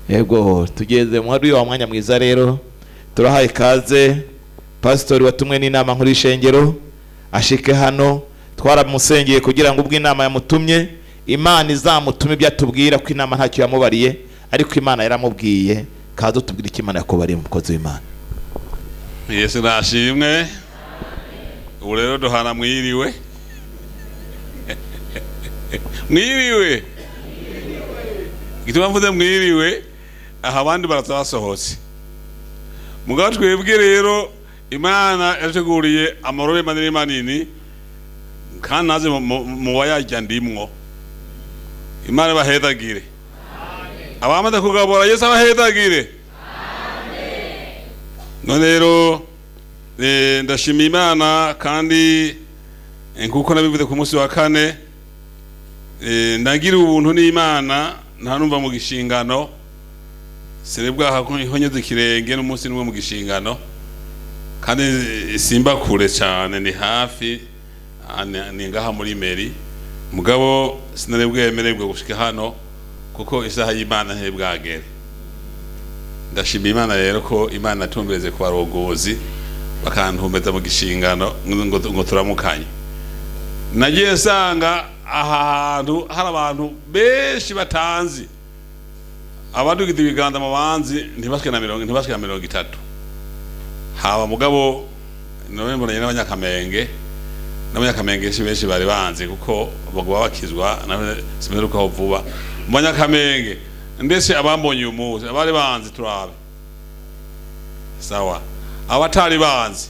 Yego, tugeze muri wa mwanya mwiza rero. Turahaye ikaze pasitori watumwe n'inama nkuru y'ishengero, ashike hano. Twaramusengeye kugira ngo ubwo inama yamutumye, Imana izamutume ibyo atubwira, ko inama ntacyo yamubariye, ariko Imana yaramubwiye. Kaze utubwire icyo Imana yakubariye, umukozi w'Imana. Yesu nashimwe. Ubu rero duhana mwiriwe, mwiriwe. Igituma mvuze mwiriwe aha, abandi baraza basohotse. Mugabo twebwe rero Imana yateguriye amarobe manini manini, kandi naze mu bayarya ndimwo. Imana ibahezagire. Abamaze kugabura, Yesu abahezagire. None rero ndashima Imana kandi nkuko nabivuze ku munsi wa kane, ndagira ubuntu n'Imana nta numva mu gishingano sinibwaha honyeze ikirenge n'umunsi n'umwe mu gishingano, kandi simba kure cyane, ni hafi, ni ngaha muri meri. Mugabo sinari bwemererwe gushika hano kuko isaha y'Imana ntibwagere. Ndashima Imana rero ko Imana yatumbereze ku barongozi, bakantumbeza mu gishingano ngo turamukanye. Nagiye nsanga aha hantu hari abantu benshi batanzi. Abadugize ibiganza mu banzi ntibashike na 30, ntibashike na 30 haba. Mugabo none mbonanye n'Abanyakamenge, n'Abanyakamenge si benshi bari banzi, kuko baguma bakizwa simerukaho vuba mu Banyakamenge. Ndetse abambonye uyu munsi, abari banzi turabe sawa, abatari banzi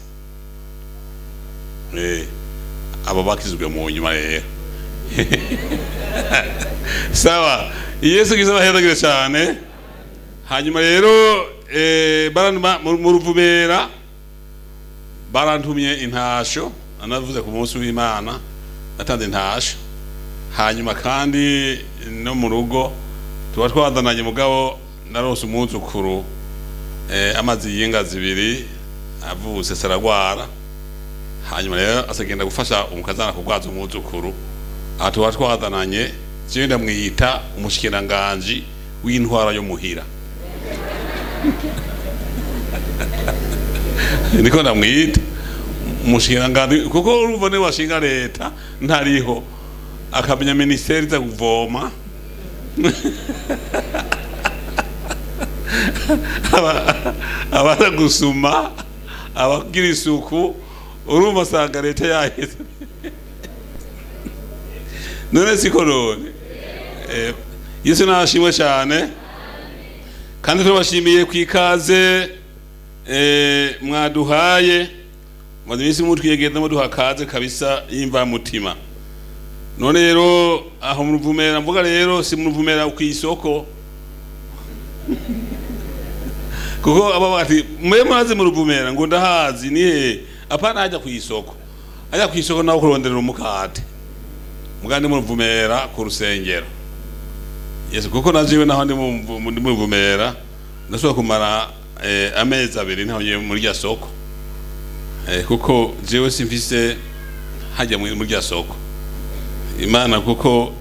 abo bakizwe mu nyuma rero sawa. Yesu Kristo abahezagire cyane. Hanyuma rero barantuma mu Ruvumera, barantumye intasho. Anavuze ku munsi w'Imana natanze intasho. Hanyuma kandi no mu rugo tuba twazananye, mugabo narose umwuzukuru amazi y'inga zibiri avutse saragwara. Hanyuma rero asagenda gufasha umukazana kugwaza umwuzukuru. Aha tuba twazananye, jewe ndamwita umushikiranganji w'intwara yo muhira, niko ndamwita umushikiranganji, kuko urumva niwe washinga leta ntariho, akamenya minisiteri iza kuvoma, abaza gusuma, abagira isuku. Urumva asanga leta yaheze. None siko none? Yesu nashimwe cyane, kandi turabashimiye ku ikaze mwaduhaye. Maze iminsi mutwiyegeza, muduha kaze kabisa y'imvamutima. None rero aho mu Ruvumera mvuga rero si mu Ruvumera ku isoko, kuko aba bati mwe murazi mu Ruvumera, ngo ndahazi ni he? Apana hajya ku isoko, hajya ku isoko naho kuronderera umukate. Mugandi mu Ruvumera ku rusengero Yesu, kuko najiwe naho ndi mu Ruvumera ndashobora kumara amezi 2 ntaho ngiye muri rya soko, kuko jewe simfise hajya muri rya soko. Imana kuko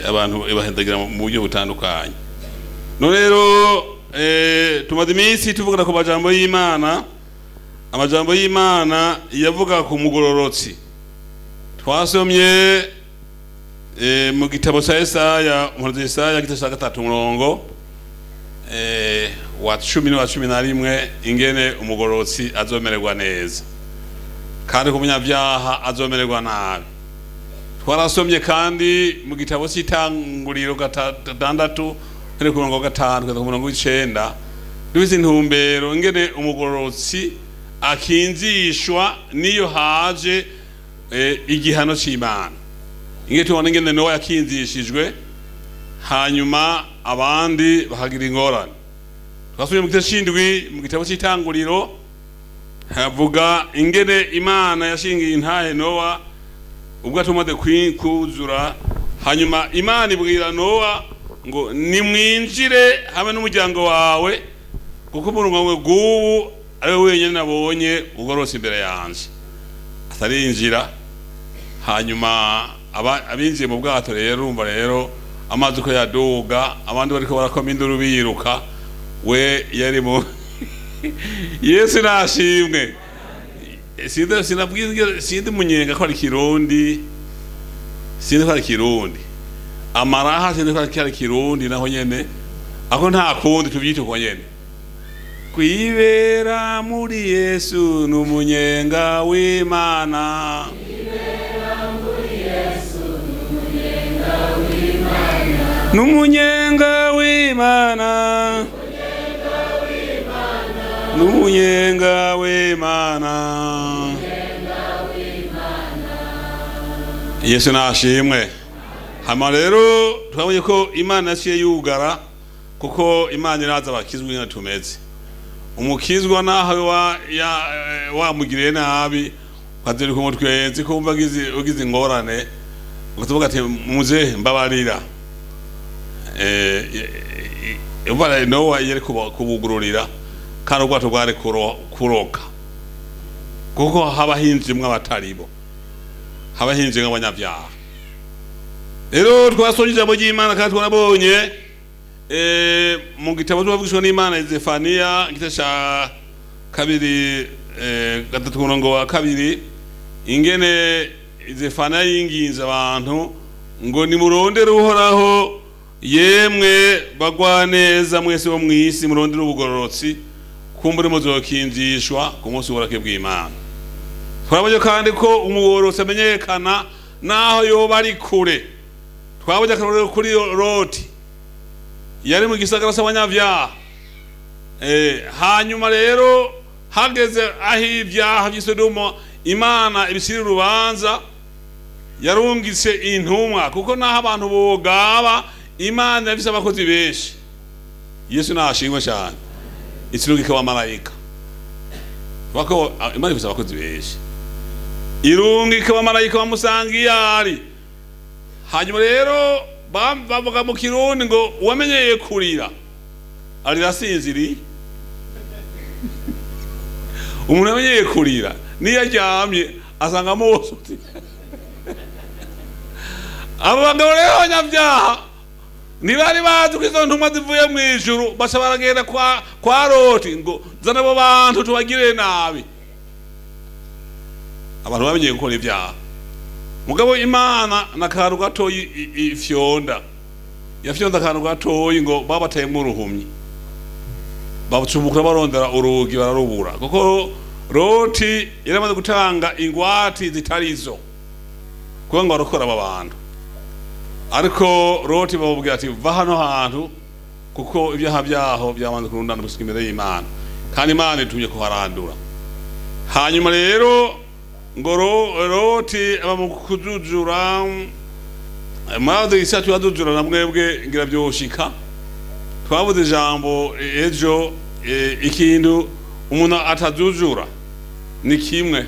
abantu ibahendagira mu buryo butandukanye. None rero tumaze iminsi tuvugana ku majambo y'Imana, amajambo y'Imana yavuga ku mugororotsi. Twasomye mu gitabo cya Yesaya, umuhanuzi Yesaya, igice cya 3, umurongo wa 10 n'uwa 11, ingene umugororotsi azomererwa neza kandi ku munyabyaha azomererwa nabi. Twarasomye kandi mu gitabo cy'Itanguriro 6, uhereye ku murongo wa 5 kugeza ku murongo w'9, dufise intumbero ingene umugororotsi akinzishwa niyo haje igihano c'Imana, ingene tubona ingene Nowa yakinzishijwe, hanyuma abandi bakagira ingorane. Twasubiye mu gice c'indwi mu gitabo c'Itanguriro, havuga ingene Imana yashingiye intahe Nowa ubwo atumaze kuzura. Hanyuma Imana ibwira Nowa ngo nimwinjire hamwe n'umuryango wawe, kuko umurongo bw'ubu ari we wenyine nabonye ugororotse imbere yanje. Atarinjira. Hanyuma abinjiye mu bwato rero, urumva rero Amazi uko yaduga, abandi bariko barakoma induru biruka, we yari mu Yesu nashimwe. Sindi, sinabwizwe, sindi munyenga ko ari Kirundi, sindi ko ari Kirundi, amaraha sindi ko ari Kirundi naho nyene, ako nta kundi tuvyita uko nyene. Kwibera muri Yesu n'umunyenga w'Imana. N'umunyenga w'Imana, n'umunyenga w'Imana. Yesu nashimwe. Hama rero twabonye ko Imana yaciye yugara, kuko Imana iraza abakizwa ingene tumeze. Umukizwa naho wamugiriye nabi, ukazirika umutwenzi kumva ugize ingorane, ukavuga ati muzehe mbabarira. Umva Nowa yari kubugururira, kandi ubwato bwari kuroka, kuko haba hinjimwo abataribo, haba hinjimwo abanyabyaha. Rero twasomye ijambo ry'Imana kandi twarabonye mu gitabo cy'abavugishwa n'Imana Zefaniya igice ca 2 3 umurongo wa 2, ingene Zefaniya yinginze abantu ngo nimurondere Uhoraho, yemwe bagwa neza mwese bo mw'isi, murondere ubugororotsi, kumbure muzokinjishwa ku munsi w'uburake bw'Imana. Twabonye kandi ko umugororotsi amenyekana naho yoba ari kure. Twabonye akarorero kuri Loti, yari mu gisagara c'abanyabyaha. Hanyuma rero hageze aho ibyaha vy'i Sodomu Imana ibisira urubanza, yarungitse intumwa, kuko naho abantu bogaba Imana yafise abakozi benshi. Yesu nashimwe cyane. Ikirungika wa malayika, bako Imana ifise abakozi benshi, irungika wa malayika bamusanga iyo ari. Hanyuma rero bavuga mu Kirundi ngo uwamenyeye kurira arira asinziriye. Umuntu amenyeye kurira niyo aryamye asanga amosotse. Abo bagabo rero abanyabyaha ntibari bazi ko izo ntumwa zivuye mu ijuru, baca baragenda kwa Loti ngo zana abo bantu tubagire nabi. Abantu bamenyeye gukora ibyaha, mugabo Imana n'akantu gatoyi ifyonda, yafyonda akantu gatoyi ngo babateyemwo uruhumyi, bacumbukura barondera urugi bararubura, kuko Loti yaramaze gutanga ingwati zitarizo kugira ngo arokore aba bantu. Ariko Loti bamubwira ati va hano hantu, kuko ibyaha byaho byamaze kurundana gushika imbere y'Imana, kandi Imana itumye kuharandura. Hanyuma rero ngo Loti aba mu kuzuzura maze isatu yaduzura na mwebwe ngira byoshika. Twavuze ijambo ejo, ikintu umuntu atazuzura ni kimwe.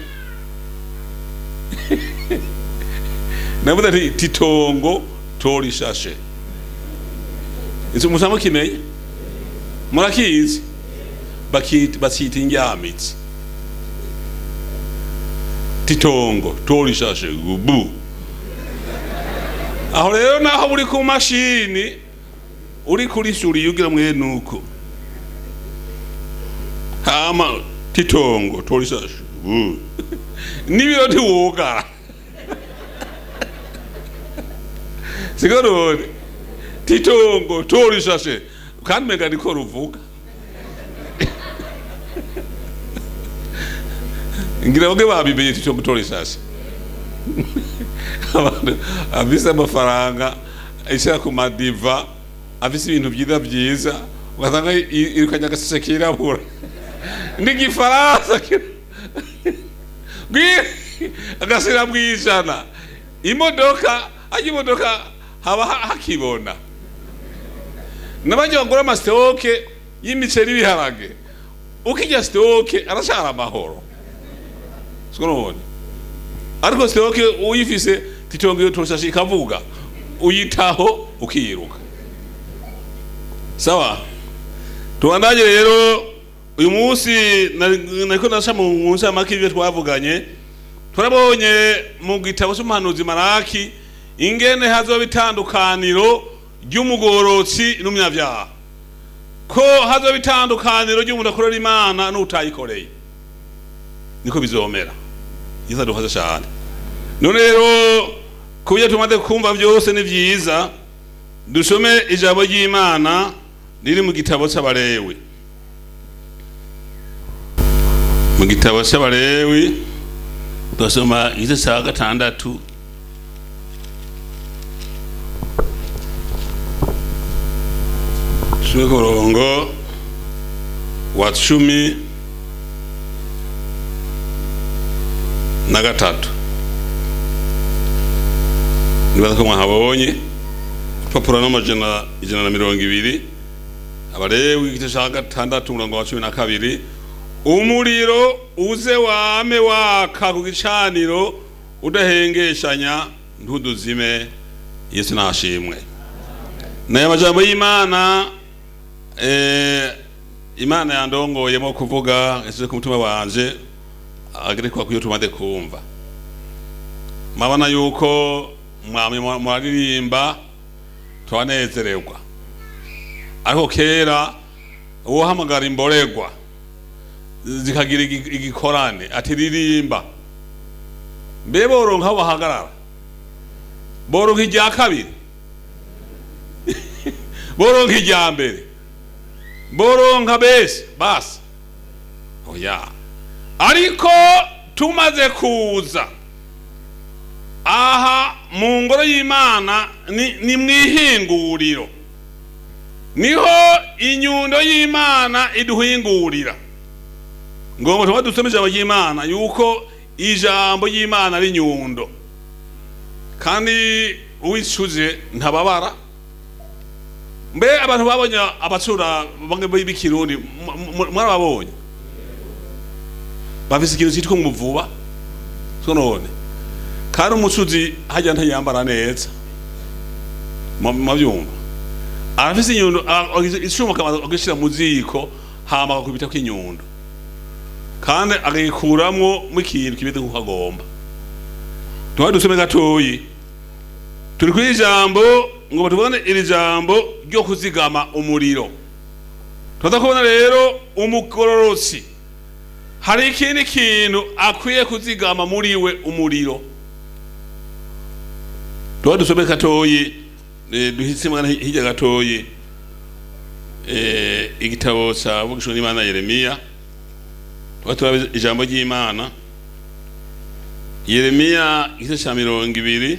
Navuze ati titongo torishashe. Izo musamo kimenye murakizi, bakita indyamitsi. Titongo torishashe gubu. Aho rero naho uri ku mashini uri kuri suri ugira mwe nuko hama titongo torishashe gubu nibiro ntiwogara sigorone titongo torishashe kandi mega niko ruvuga ngira bage babimenye titongo torishashe. Abantu afise amafaranga ishaka ku madiva, afise ibintu byiza byiza, ugasanga irukanye agasese kirabura n'igifaransa agasira bw'ijana imodoka, ajya imodoka haba hakibona n'abajya bagura amasitoke y'imiceri n'ibiharage, ukijya sitoke arashara amahoro siko. Ariko sitoke uyifise titongo toshashe ikavuga uyitaho ukiruka. Sawa, tubandanye rero uyu munsi nariko ndasha mu ncamake ibyo twavuganye. Turabonye mu gitabo cy'umuhanuzi Malaki ingene hazoba itandukaniro ry'umugorotsi n'umunyabyaha, ko hazoba itandukaniro ry'umuntu akorera Imana n'utayikoreye. Niko bizomera. Yesu adufashe cyane. None rero kubyo tumaze kumva byose ni byiza, dusome ijambo ry'Imana riri mu gitabo cy'Abalewi. Mu gitabo cy'Abalewi dusoma igice cya 6. Tusome ku murongo wa 13. Nibaza ko mwahabonye urupapuro n'amajana 120. Abalewi igice cya 6 umurongo wa 12. Umuriro uze wame waka ku gicaniro udahengeshanya ntuduzime. Yesu nashimwe. Nayo amajambo y'Imana, Imana yandongoyemo kuvuga yashyize ku mutima wanje agerekwa kuyo tumaze kumva. Mabona yuko mwamye muraririmba twanezererwa, ariko kera uwohamagara imboregwa zikagira igikorane ati ririmba, mbe boronka aho bahagarara, boronka irya kabiri, boronka irya mbere, boronka bese basi oya. Ariko tumaze kuza aha mu ngoro y'Imana ni mwihinguriro, niho inyundo y'Imana iduhingurira. Ngomba tuba dusome ijambo ry'Imana yuko ijambo ry'Imana ari inyundo, kandi uwicuze ntababara. Mbe abantu babonye abacura bamwe b'ikirundi mwarababonye, bafise ikintu cyitwa umuvuba so none kandi umucuzi hajya ntiyambara neza, mabyumva arafise inyundo, icuma akagishira mu ziko hama akakubita kw'inyundo kandi akagikuramwo mu kintu kimeze nk'uko agomba. Tuba dusome gatoyi, turi kuri ijambo ngo tubone iri jambo ryo kuzigama umuriro. Tuza kubona rero umugororotsi hari ikindi kintu akwiye kuzigama muri we, umuriro. Tuba dusome gatoyi, duhitse mwana hirya gatoyi, igitabo cya Vugishwa n'Imana Yeremiya. Tuba turaba ijambo ry'Imana Yeremiya igice cya 20.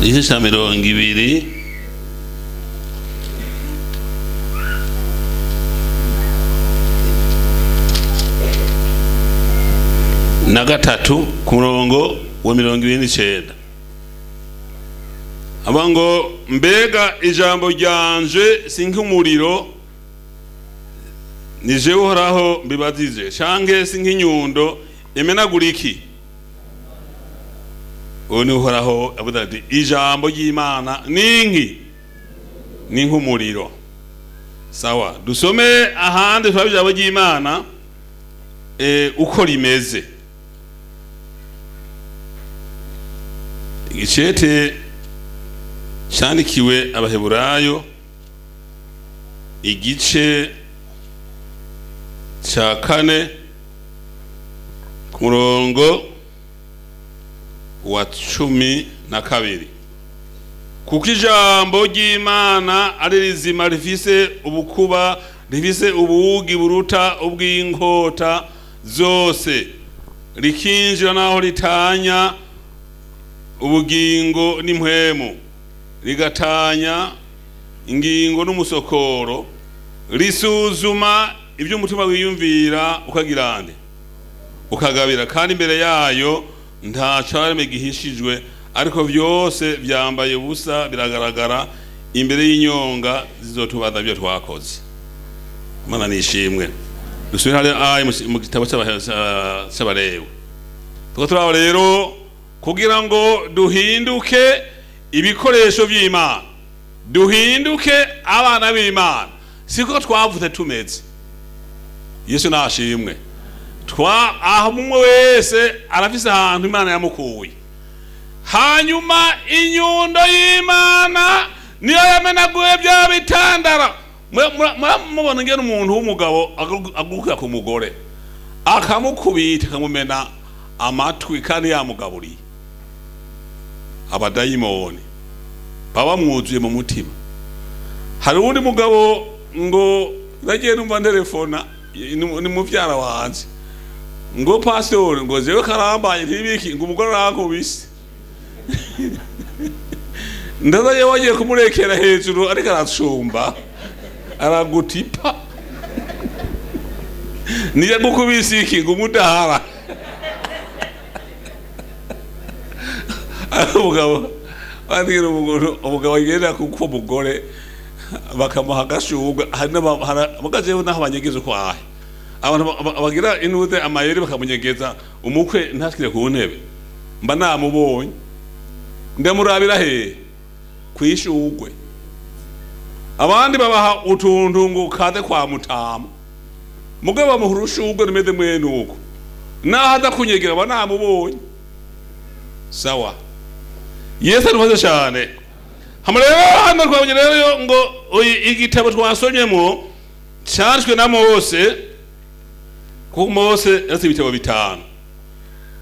Igice cya 20 na 3 ku murongo wa 29. Abango mbega ijambo ryanje si nk'umuriro, ni jewe Uhoraho mbibazije, canke si nk'inyundo imenagura iki? Uwo ni Uhoraho avuga ati ijambo ry'Imana ninki ni nk'umuriro. Sawa, dusome ahandi turabe ijambo ry'Imana uko rimeze. Igicete cyandikiwe Abaheburayo igice cya 4 ku murongo wa 12. Kuko ijambo ry'Imana ari rizima, rifise ubukuba, rifise ubugi buruta ubw'inkota zose, rikinjira naho ritanya ubugingo n'impwemu, rigatanya ingingo n'umusokoro, risuzuma ibyo umutima wiyumvira ukagirande ukagabira, kandi imbere yayo nta careme gihishijwe, ariko byose byambaye ubusa biragaragara imbere y'inyonga zizotubaza byo twakoze. Imana nishimwe. Dusubire hariya ayi mu gitabo cy'Abalewi. Tuko turaba rero kugira ngo duhinduke ibikoresho by'Imana, duhinduke abana b'Imana, Siko twavutse tumeze. Yesu nashimwe. Twa aho umwe wese arafise ahantu Imana yamukuye. Hanyuma inyundo y'Imana niyo yamenaguye bya bitandara. Murabona ngene umuntu w'umugabo agurukira ku mugore akamukubita akamumena amatwi kandi yamugaburiye. Abadayimoni baba mwuzuye mu mutima. Hari uwundi mugabo ngo nagiye numva ntelefona ni muvyara wanje ngo pastor ngo jewe karambaye ntibiki ngo umugore arankubise. Ndaza wagiye kumurekera hejuru ariko aracumba aragutipa niyo gukubise iki ngo umudahara. Umugabo bandira umugabo agenda kuko umugore bakamuha agashurwe. Hari n'abagajeho naho banyegeza uko ahe abantu bagira inuze amayeri bakamunyegeza umukwe ntashikire ku ntebe. Mba namubonye ndamurabira he kwishurwe. Abandi babaha utuntu ngo kaze kwa mutama mugabo bamuha urushurwe rumeze mwene uko naho aza kunyegera aba namubonye. Sawa, Yesu arubaze cyane. Hama rero hano twabonye rero ngo igitabo twasomyemo cyanditswe na Mose, kuko Mose yanditse ibitabo 5.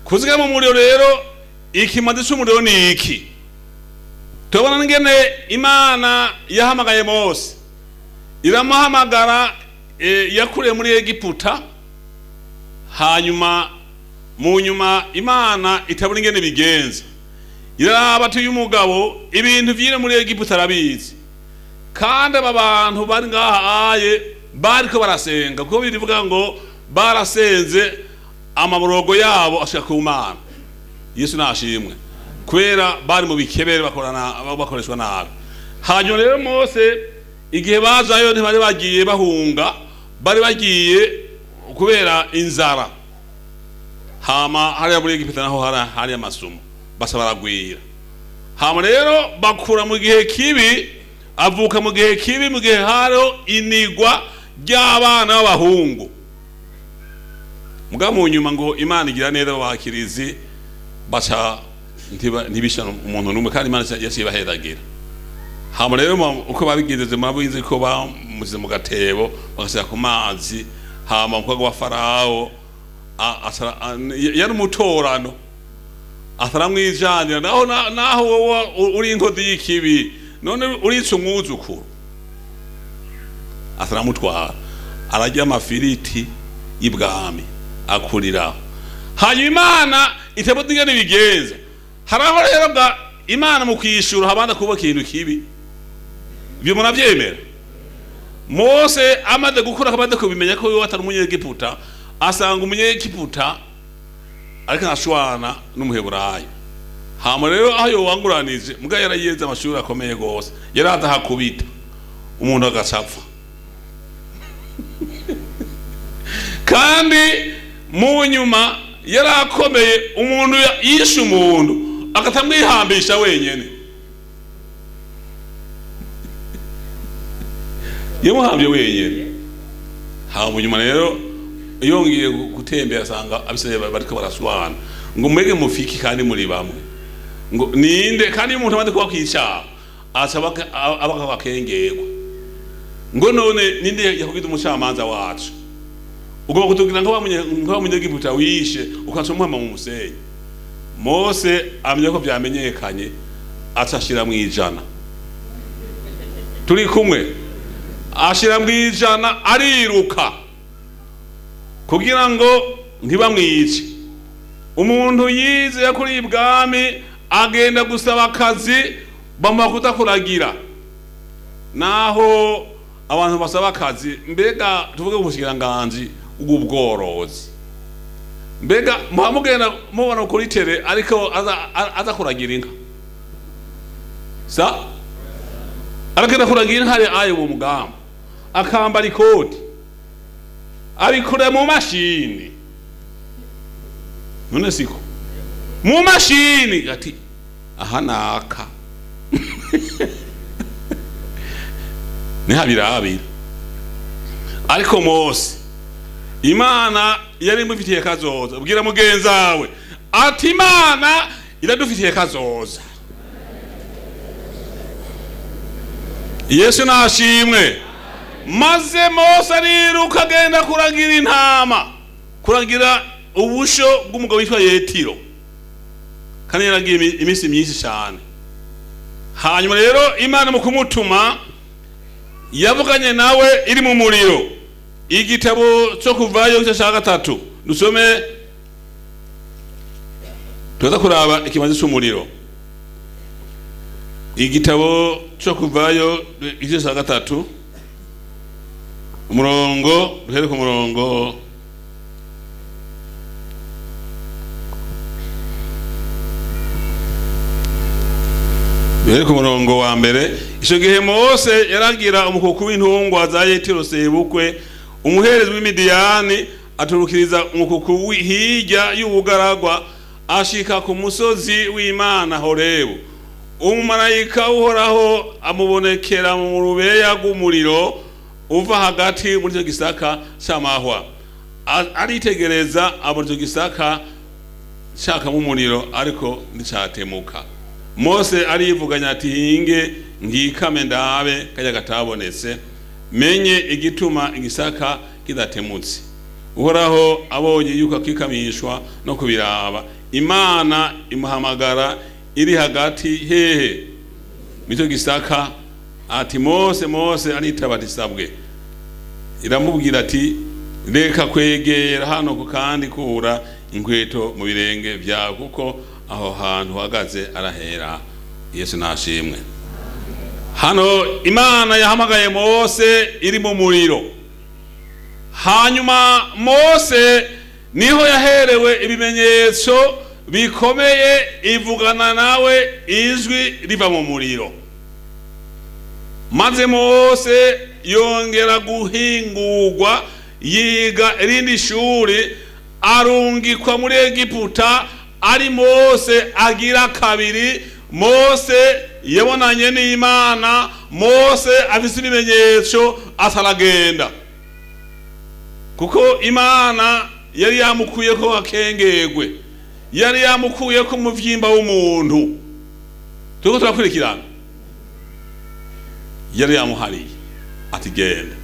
Kuzigama umuriro rero, ikimazi c'umuriro ni iki? Tubona ngene Imana yahamagaye Mose, iramuhamagara yakuriye muri Egiputa. Hanyuma mu nyuma Imana itabona ingene bigenza, iraba ati uyu mugabo ibintu vyire muri Egiputa arabizi, kandi aba bantu bari ngaha aye bariko barasenga, kuko birivuga ngo barasenze amaborogo yabo ashika ku Mana. Yesu nashimwe, kubera bari mu bikebere bakorana bakoreshwa nabi. Hanyuma rero Mose igihe bazayo ntibari bagiye bahunga, bari bagiye kubera inzara. Hama hariya muri Egiputa naho hari amasumo basa baragwira. Hama rero bakura mu gihe kibi, avuka mu gihe kibi, mu gihe haro inigwa ry'abana b'abahungu. Mugabo mu nyuma ngo Imana igira neza babakirizi baca ntibisha umuntu n'umwe, kandi Imana yaciye ibaheragira. Hama rero uko babigenjeje murabizi ko bamushyize mu gatebo bagashyira ku mazi. Hama umukobwa wa Farao yari umutorano ataramwijanira, naho wowe uri inkozi y'ikibi none urica umwuzukuru, ataramutwara ararya amafiriti y'ibwami akuriraho. Hanyuma Imana itabona ingene ibigenza. Haraho rero bwa Imana mu kwishura habanda kuba ikintu kibi. Ibyo muravyemera? Mose amaze gukura akamaze kubimenya ko atari umunyegiputa, asanga umunyegiputa ariko ashwana n'umuheburayo. Hama rero aho yowanguranije muga yarayeze amashuri akomeye gose, yaradahakubita umuntu agacapfa. Kandi mu nyuma yarakomeye, umuntu yishe umuntu akatamwihambisha wenyene, yamuhambye wenyene. Hama nyuma rero yongeye gutembera asanga abisirayeli bariko baraswana ngo mwege mufiki kandi muri bamwe, ngo ninde kandi umuntu amaze kuba kwicaha aca abakengerwa, ngo none ninde yakugize umucamanza wacu? Ugomba kutubwira ngo munyegiputa wishe ukaca umuhama mu musenyi. Mose amenya ko vyamenyekanye aca ashira mwijana. Turi kumwe, ashira mwijana ariruka kugira ngo ntibamwice. Umuntu yize yakuriye ibwami agenda gusaba akazi bamuha kudakuragira. Naho abantu basaba akazi, mbega tuvuge umushikiranganji ubworozi, mbega muhamugenda mubona kuri tele ariko aza kuragira inka, sa aragenda kuragira inka ari ayo mu mugamba akambara ikoti abikora mu mashini. None siko mu mashini ati aha naka nihabirabira. Ariko Mose, Imana yari imufitiye kazoza. Bwira mugenzi wawe ati Imana iradufitiye kazoza. Yesu nashimwe. Maze Mose ariruka agenda kuragira intama, kuragira ubusho bw'umugabo witwa Yetiro, kandi yaragiye iminsi myinshi cyane. Hanyuma rero Imana mu kumutuma yavuganye nawe iri mu muriro. Igitabo cyo Kuvayo igice cya 3, dusome, tuza kuraba ikimazi cy'umuriro. Igitabo cyo Kuvayo igice cya 3, umurongo, duhere ku murongo wa 1. Ico gihe Mose yaragira umukuku w'intungwa za Yetiro sebukwe, umuherezi w'Imidiyani, aturukiriza umukuku hirya y'ubugaragwa, ashika ku musozi w'Imana Horebu. Umumarayika Uhoraho amubonekera mu rubeya rw'umuriro uva hagati muri icyo gisaka c'amahwa. Aritegereza abona icyo gisaka cakamo umuriro, ariko nticatemuka. Mose arivuganya ati hinge ngikame ndabe kajya katabonetse, menye igituma igisaka kidatemutse. Uhoraho abonye yuko akikamishwa no kubiraba, Imana imuhamagara iri hagati hehe micyo gisaka, ati Mose, Mose. Aritaba ati sabwe. Iramubwira ati reka kwegera hano kandi kura inkweto mu birenge byawe, kuko aho hantu uhagaze arahera. Yesu nashimwe. Hano Imana yahamagaye Mose iri mu muriro. Hanyuma Mose niho yaherewe ibimenyetso bikomeye, ivugana nawe ijwi riva mu muriro. Maze Mose yongera guhingurwa, yiga irindi shuri, arungikwa muri Egiputa. Ari Mose agira kabiri. Mose yabonanye n'Imana, Mose afise ibimenyetso, ataragenda, kuko Imana yari yamukuye ko akengegwe, yari yamukuye ko umuvyimba w'umuntu. Turiko turakurikirana. Yari yamuhariye ati genda,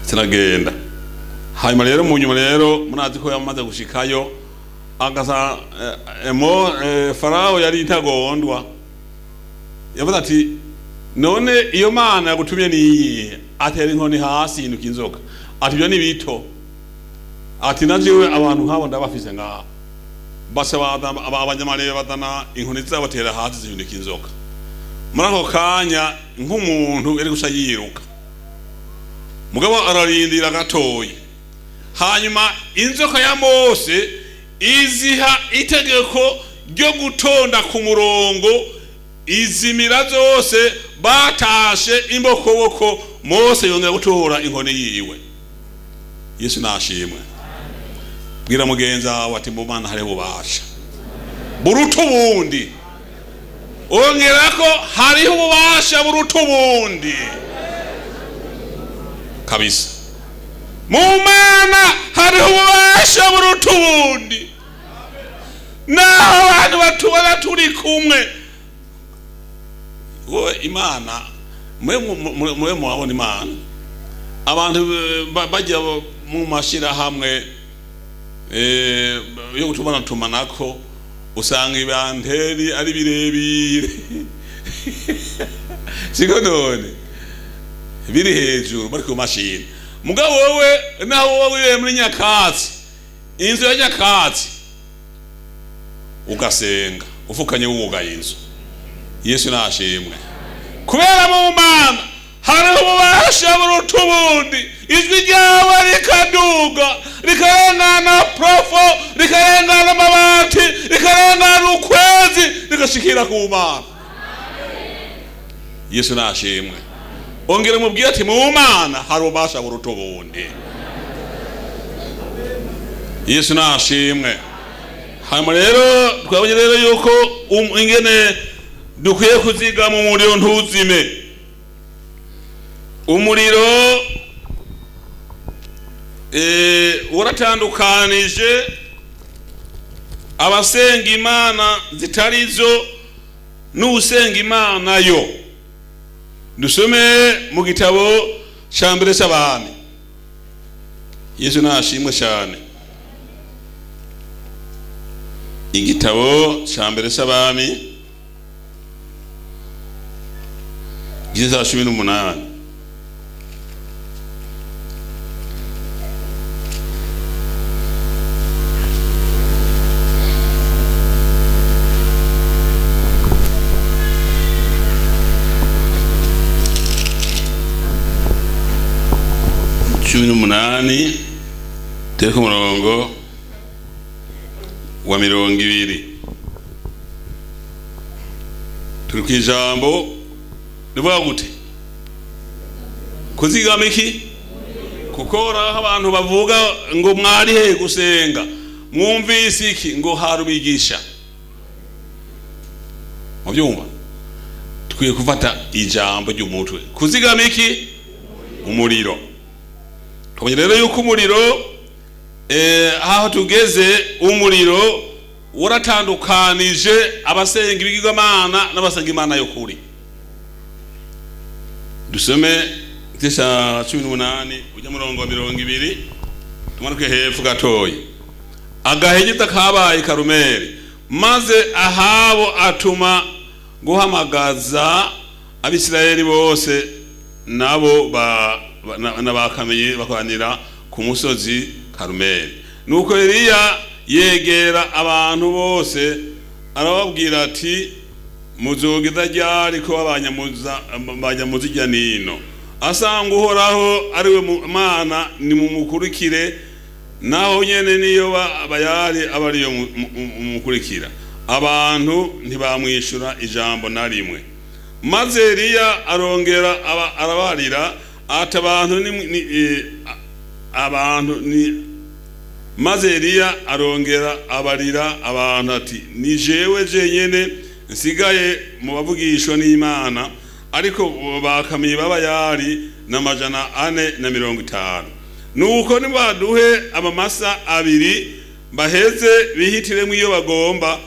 sinagenda. Hanyuma rero mu nyuma rero murazi ko yamaze gushikayo, agasa Farao yari intagondwa. Yavuze ati none iyo Mana yagutumye niyihe? Atera inkoni hasi inuka inzoka. Ati ibyo ni bito. Ati najewe abantu nk'abo ndabafise ngaho. Basa abanyamarebe badana inkoni zabo batera hasi zihinduka inzoka. Muri ako kanya nk'umuntu yari guca yiruka, mugabo ararindira gatoyi. Hanyuma inzoka ya Mose iziha itegeko ryo gutonda ku murongo, izimira zose batashe imbokoboko. Mose yongera gutora inkoni yiwe. Yesu nashimwe. Bwira mugenzi wawe ati mu Mana hariho ububasha buruta ubundi. Ongerako hariho ububasha buruta ubundi kabisa. Mu Mana hariho ububasha buruta ubundi. Naho abantu batubona turi kumwe, wowe Imana mwe murabona Imana. Abantu bajya mu mashirahamwe yo gutubona tumanako, usanga ibanteri ari birebire, siko none biri hejuru bari ku mashini. Mugabo wowe naho wowe wibereye muri nyakatsi, inzu ya nyakatsi, ugasenga ufukanye wugaye inzu. Yesu nashimwe. Kubera mu Mana hariho ububasha buruta ubundi. Ijwi ryawe rikaduga, rikarengana profo, rikarengana amabati, rikarengana ukwezi, rigashikira ku Mana. Yesu nashimwe. Ongera mubwire ati mu Mana hari ububasha buruta ubundi. Yesu nashimwe. Hanyuma rero twabonye rero yuko ingene dukwiye kuzigama umuriro ntuzime. Umuriro Waratandukanije abasenga imana zitarizo n'usenga imana yo. Dusome mu gitabo cya mbere cy'abami. Yesu nashimwe cyane. Igitabo cya mbere cy'abami igice cya 18. Teka umurongo wa 20. Turi ku ijambo rivuga gute? Kuzigama iki? Kuko aho abantu bavuga ngo mwari he gusenga, mwumvise iki? Ngo harubigisha. Mubyumva? Tukwiye gufata ijambo ry'umutwe. Kuzigama iki? Umuriro. Twabonye rero yuko umuriro aho tugeze, umuriro waratandukanije abasenga ibigirwamana n'abasenga imana yo kuri. Dusome igice cya 18 ujya murongo wa 20, tumanuke hepfo gatoya. Agahegeta kabaye Karumeli, maze Ahabu atuma guhamagaza Abisirayeli bose, nabo n'abakamenye bakoranira ku musozi Karumeli. Nuko Eliya yegera abantu bose arababwira ati muzogeza ryari ko abanyamuza irya nino? Asanga Uhoraho ari we Mana, nimumukurikire, naho nyene niyo bayari aba ariyo mumukurikira. Abantu ntibamwishura ijambo na rimwe. Maze Eliya arongera arabarira ati abantu ni maze Eliya arongera abarira abantu ati ni jewe jenyene nsigaye mu bavugishwa n'Imana, ariko bakamiye b'abayari na 450. Nuko nibaduhe amamasa abiri baheze bihitiremo iyo bagomba,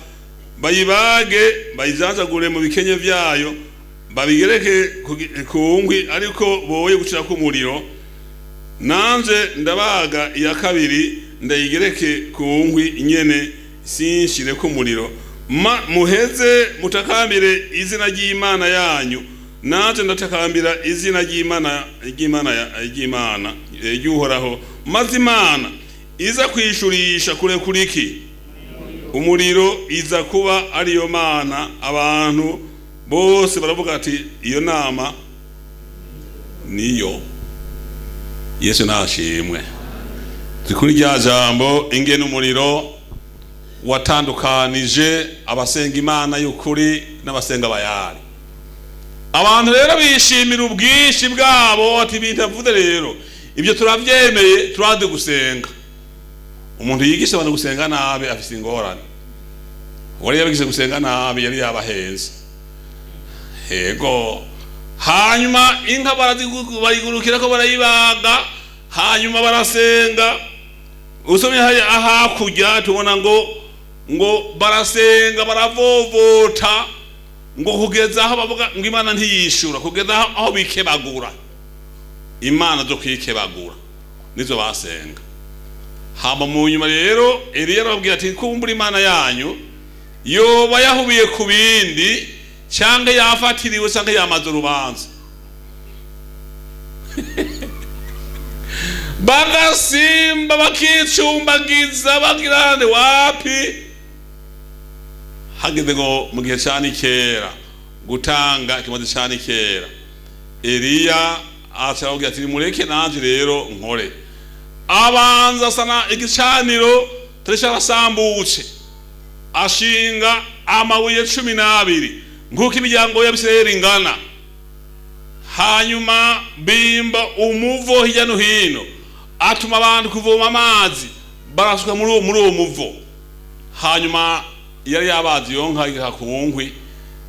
bayibage bayijanjagure mu bikenye vyayo, babigereke ku nkwi, ariko boye gucira ku muriro. Nanje ndabaga iya kabiri ndayigereke ku nkwi nyene, sinshire ku muriro. Muheze mutakambire izina ry'Imana yanyu, nanje ndatakambira izina ry'Imana ry'Imana ry'Uhoraho. Maze Imana iza kwishurisha kure kuriki umuriro, iza kuba ariyo Mana. Abantu bose baravuga ati iyo nama niyo. Yesu nashimwe. Kuri rya jambo ingene umuriro watandukanije abasenga imana y'ukuri n'abasenga bayari. Abantu rero bishimira ubwinshi bwabo, ati bitavuze rero ibyo turavyemeye, turade gusenga. Umuntu yigisha abantu gusenga nabi afise ingorane. Wari yabigisha gusenga nabi yari yabahenze. Yego. Hanyuma inka barayigurukira ko barayibaga, hanyuma barasenga. Usomye hakurya tubona ngo barasenga baravovota, ngo kugeza aho bavuga ngo Imana ntiyishura, kugeza aho bikebagura. Imana zo kwikebagura nizo basenga. Hama mu nyuma rero Eliya arababwira ati kumbura Imana yanyu yoba yahubiye ku bindi, cyangwa yafatiriwe, cyangwa yamaze urubanza. Bagasimba bakicumbagiza bagirane wapi. Hageze ngo mu gihe cya nikera gutanga ikimaze cya nikera, Eliya aca ati mureke nanje rero nkore. Abanza sana igicaniro tresharasambutse, ashinga amabuye 12 nkuko imiryango y'Abisirayeli ingana. Hanyuma bimba umuvo hirya no hino, atuma abantu kuvoma amazi barasuka muri uwo muvo. Hanyuma yari yabazi yonka igaka ku nkwi.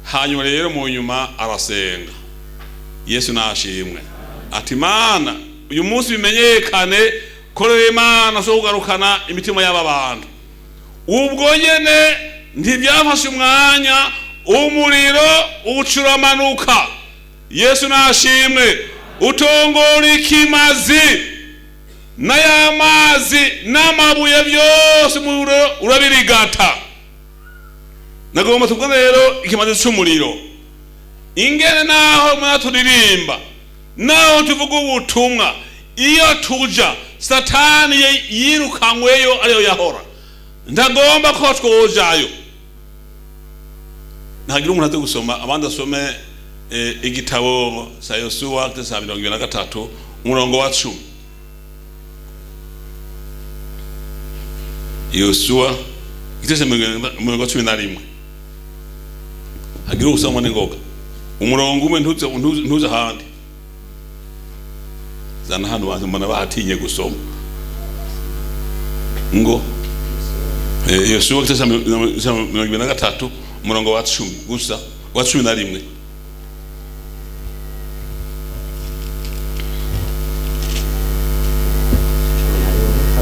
Hanyuma rero mu nyuma arasenga. Yesu nashimwe. Ati Mana uyu munsi bimenyekane Korera Imana so kugarukana imitima y'aba bantu. Ubwo nyene ntibyafashe umwanya, umuriro ucuramanuka. Yesu nashimwe. Utongora ikimazi n'ayamazi n'amabuye byose, umuriro urabirigata. Nagomba tuvuge rero ikimazi c'umuriro, ingene naho mwana turirimba, naho tuvuga ubutumwa, iyo tuja Satani yirukanyweyo ariyo yahora, ntagomba ko twojayo. Ntagira umuntu aze gusoma, abandi asome igitabo sa Yosuwa sa 23 umurongo wa 10. Yosuwa igitabo umurongo wa 11. Hagira usoma n'ingoga umurongo umwe, ntuze ahandi. Zana hano bantu mbona bahatinye gusoma ngo Yosuwa igitabo 23 umurongo wa 10 gusa, wa 11.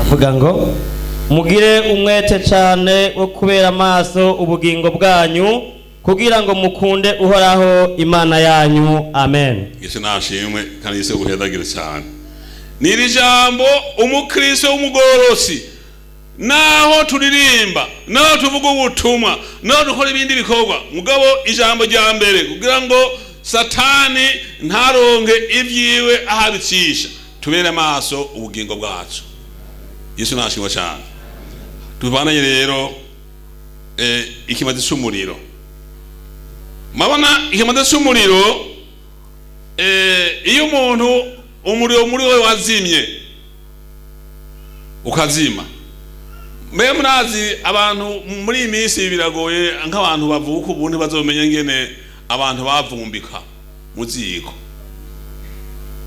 Avuga ngo mugire umwete cyane wo kubera amaso ubugingo bwanyu, kugira ngo mukunde Uhoraho Imana yanyu. Amen. Yesu nashimwe kandi Yesu guhedagire cyane. Niri jambo umukristo w'umugorosi, naho turirimba, naho tuvuga ubutumwa, naho dukora ibindi bikorwa, mugabo ijambo rya mbere kugira ngo Satani ntaronke ibyiwe ahabicisha, tubere amaso ubugingo bwacu. Yesu nashimwe cyane. Tubananye rero ikimazi c'umuriro. Mabona ikimazi c'umuriro, iyo umuntu umuriro muri we wazimye ukazima. Mbe murazi abantu muri iyi minsi biragoye, nk'abantu bavuka ubu ntibazomenya ngene abantu bavumbika mu ziko.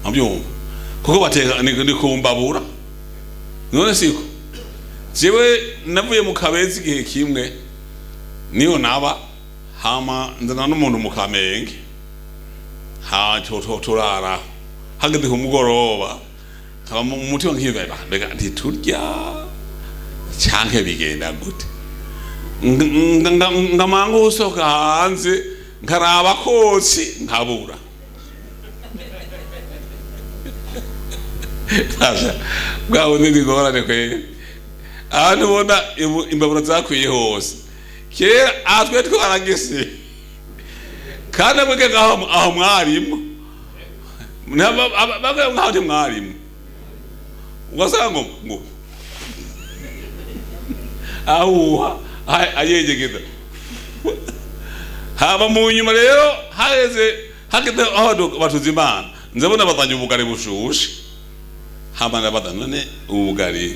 Mwabyumva? Kuko bateka ni kumbabura. None siko jewe navuye mu Kabezi igihe kimwe, niyo naba hama nzana n'umuntu mu Kamenge, ha turara hageze ku mugoroba, nkaba mu mutima nkiyumvira, mbega ntiturya canke bigenda gute? Ngamanga usohoka hanze nkaraba kotsi nkabura. Bwawe n'ingorane kweri. Ahantu ubona imbabura zakwiye hose kera, aha twe twaragese kandi amwebwe ngaho aho mwarimu bamwe nkaho ndi mwarimu, ugasanga ngo ahuha ayegegeza. Haba mu nyuma rero hageze hageze aho batuza Imana, nzabona bazanye ubugari bushushe. Hama ndabaza, none ubugari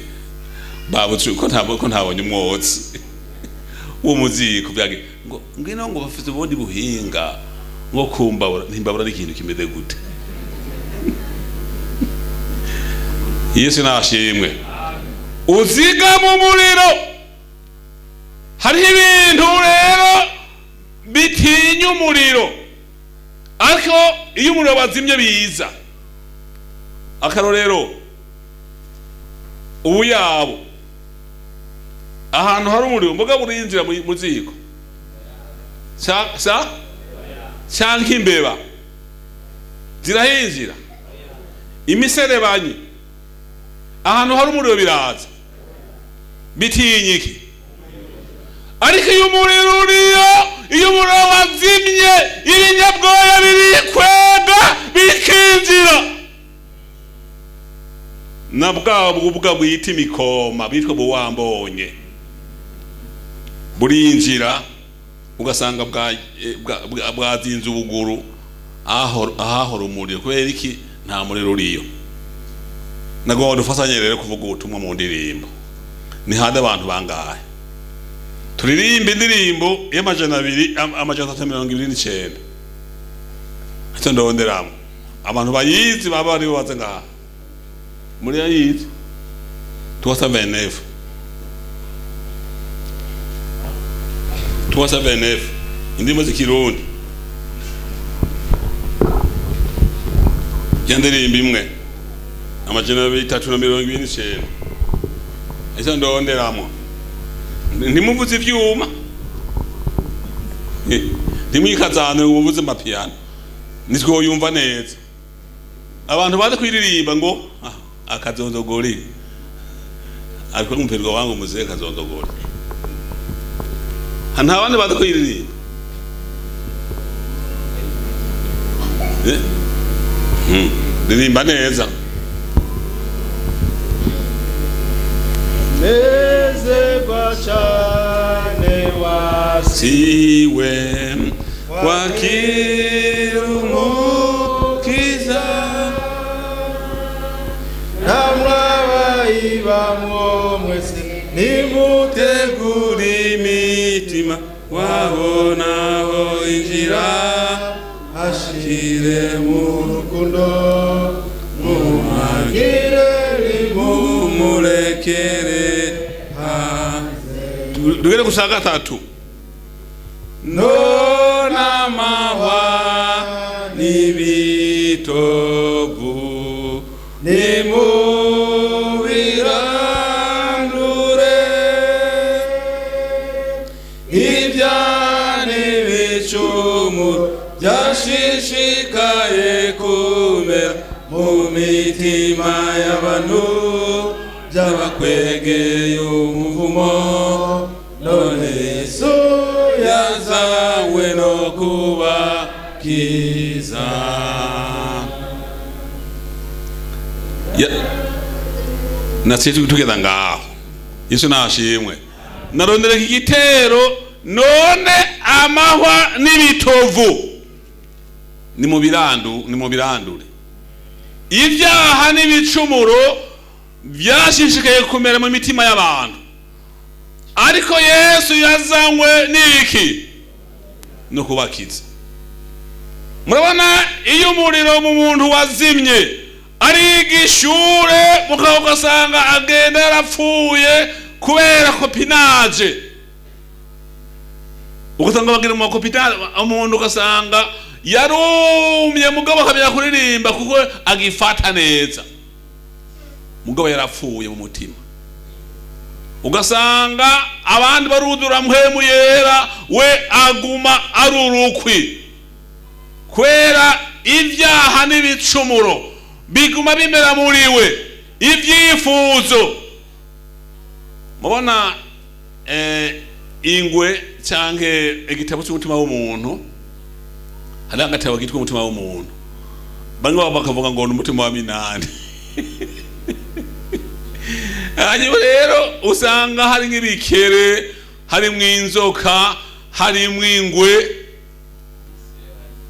babutse ko ntabwo ko ntabonye umwotsi wo muziko byage? Ngo ngwino, ngo bafite ubundi buhinga ngo kumbabura. Ntimbabura ari ikintu kimeze gute? Yesu nashimwe. Uziga mu muriro. Hariho ibintu rero bitinya umuriro, ariko iyo umuriro wazimye biza. Akarorero, ubuyabo ahantu hari umuriro mbuga burinjira mu ziko sa canke imbeba zirahinjira, imiserebanyi ahantu hari umuriro biraza, bitinyiki. Ariko iyo umuriro uriyo, iyo umuriro wazimye, ibinyabwoya birikwega bikinjira. Na bwa bubwa bwita imikoma bitwa buwambonye burinjira, ugasanga bwazinze ubuguru ahahora umuriro. Kubera iki? Nta muriro uriyo. Nagomba dufatanye rero kuvuga ubutumwa mu ndirimbo. Ni hande abantu bangahe turirimba indirimbo y'amajana 2 329? Icyo ndonderamo abantu bayizi baba aribo baza ngaha muri yayizi 329 329, indirimbo z'ikirundi, ya ndirimbo imwe. 329. Ese ndonderamo. Ntimuvuze ivyuma, ntimwikazane ngo muvuze amapiyano, nitwoyumva neza. Abantu bazi kwiririmba ngo akazondogori, ariko umupirwa wangu muzee kazondogori. Nta bandi bazi kwiririmba. Ririmba neza. Nezerwa cyane wasiwe wakira umukiza, namwabayibamwo mwese nimutegure imitima, wabonaho injira hashire mu rukundo, muhagire mumurekere. Tugere ku 3. Nona mahwa n'ibitovu nimubirandure, ibya n'ibicumuro byashishikaye kumera mu mitima y'abantu, by'abakwegeye umuvumo. None Yesu yazawe no kubakiza. Natse tugeza ngaho. Yesu nashimwe. Narondera iki gitero none amahwa n'ibitovu ni mu birandu, ni mu birandure. Ibyaha n'ibicumuro byashishikaye kumera mu mitima y'abantu, ariko Yesu yazanywe n'iki? No kubakiza. Murabona iyo umuriro mu muntu wazimye ari igishure, mukaba ugasanga agenda yarapfuye kubera kopinaje, ugasanga bagira mu makopinaje, umuntu ugasanga yarumye, mugabo akamenya kuririmba kuko agifata neza, mugabo yarapfuye mu mutima. Ugasanga abandi barudura mpwemu yera, we aguma ari urukwi, kwera ibyaha n'ibicumuro biguma bimera muri we, ibyifuzo. Mubona ingwe canke igitabo cy'umutima w'umuntu, hari agatabo kitwa umutima w'umuntu, bamwe bakavuga ngo ni umutima wa Minani. Hanyuma rero usanga hari nk'ibikere, harimwo inzoka, harimwo ingwe,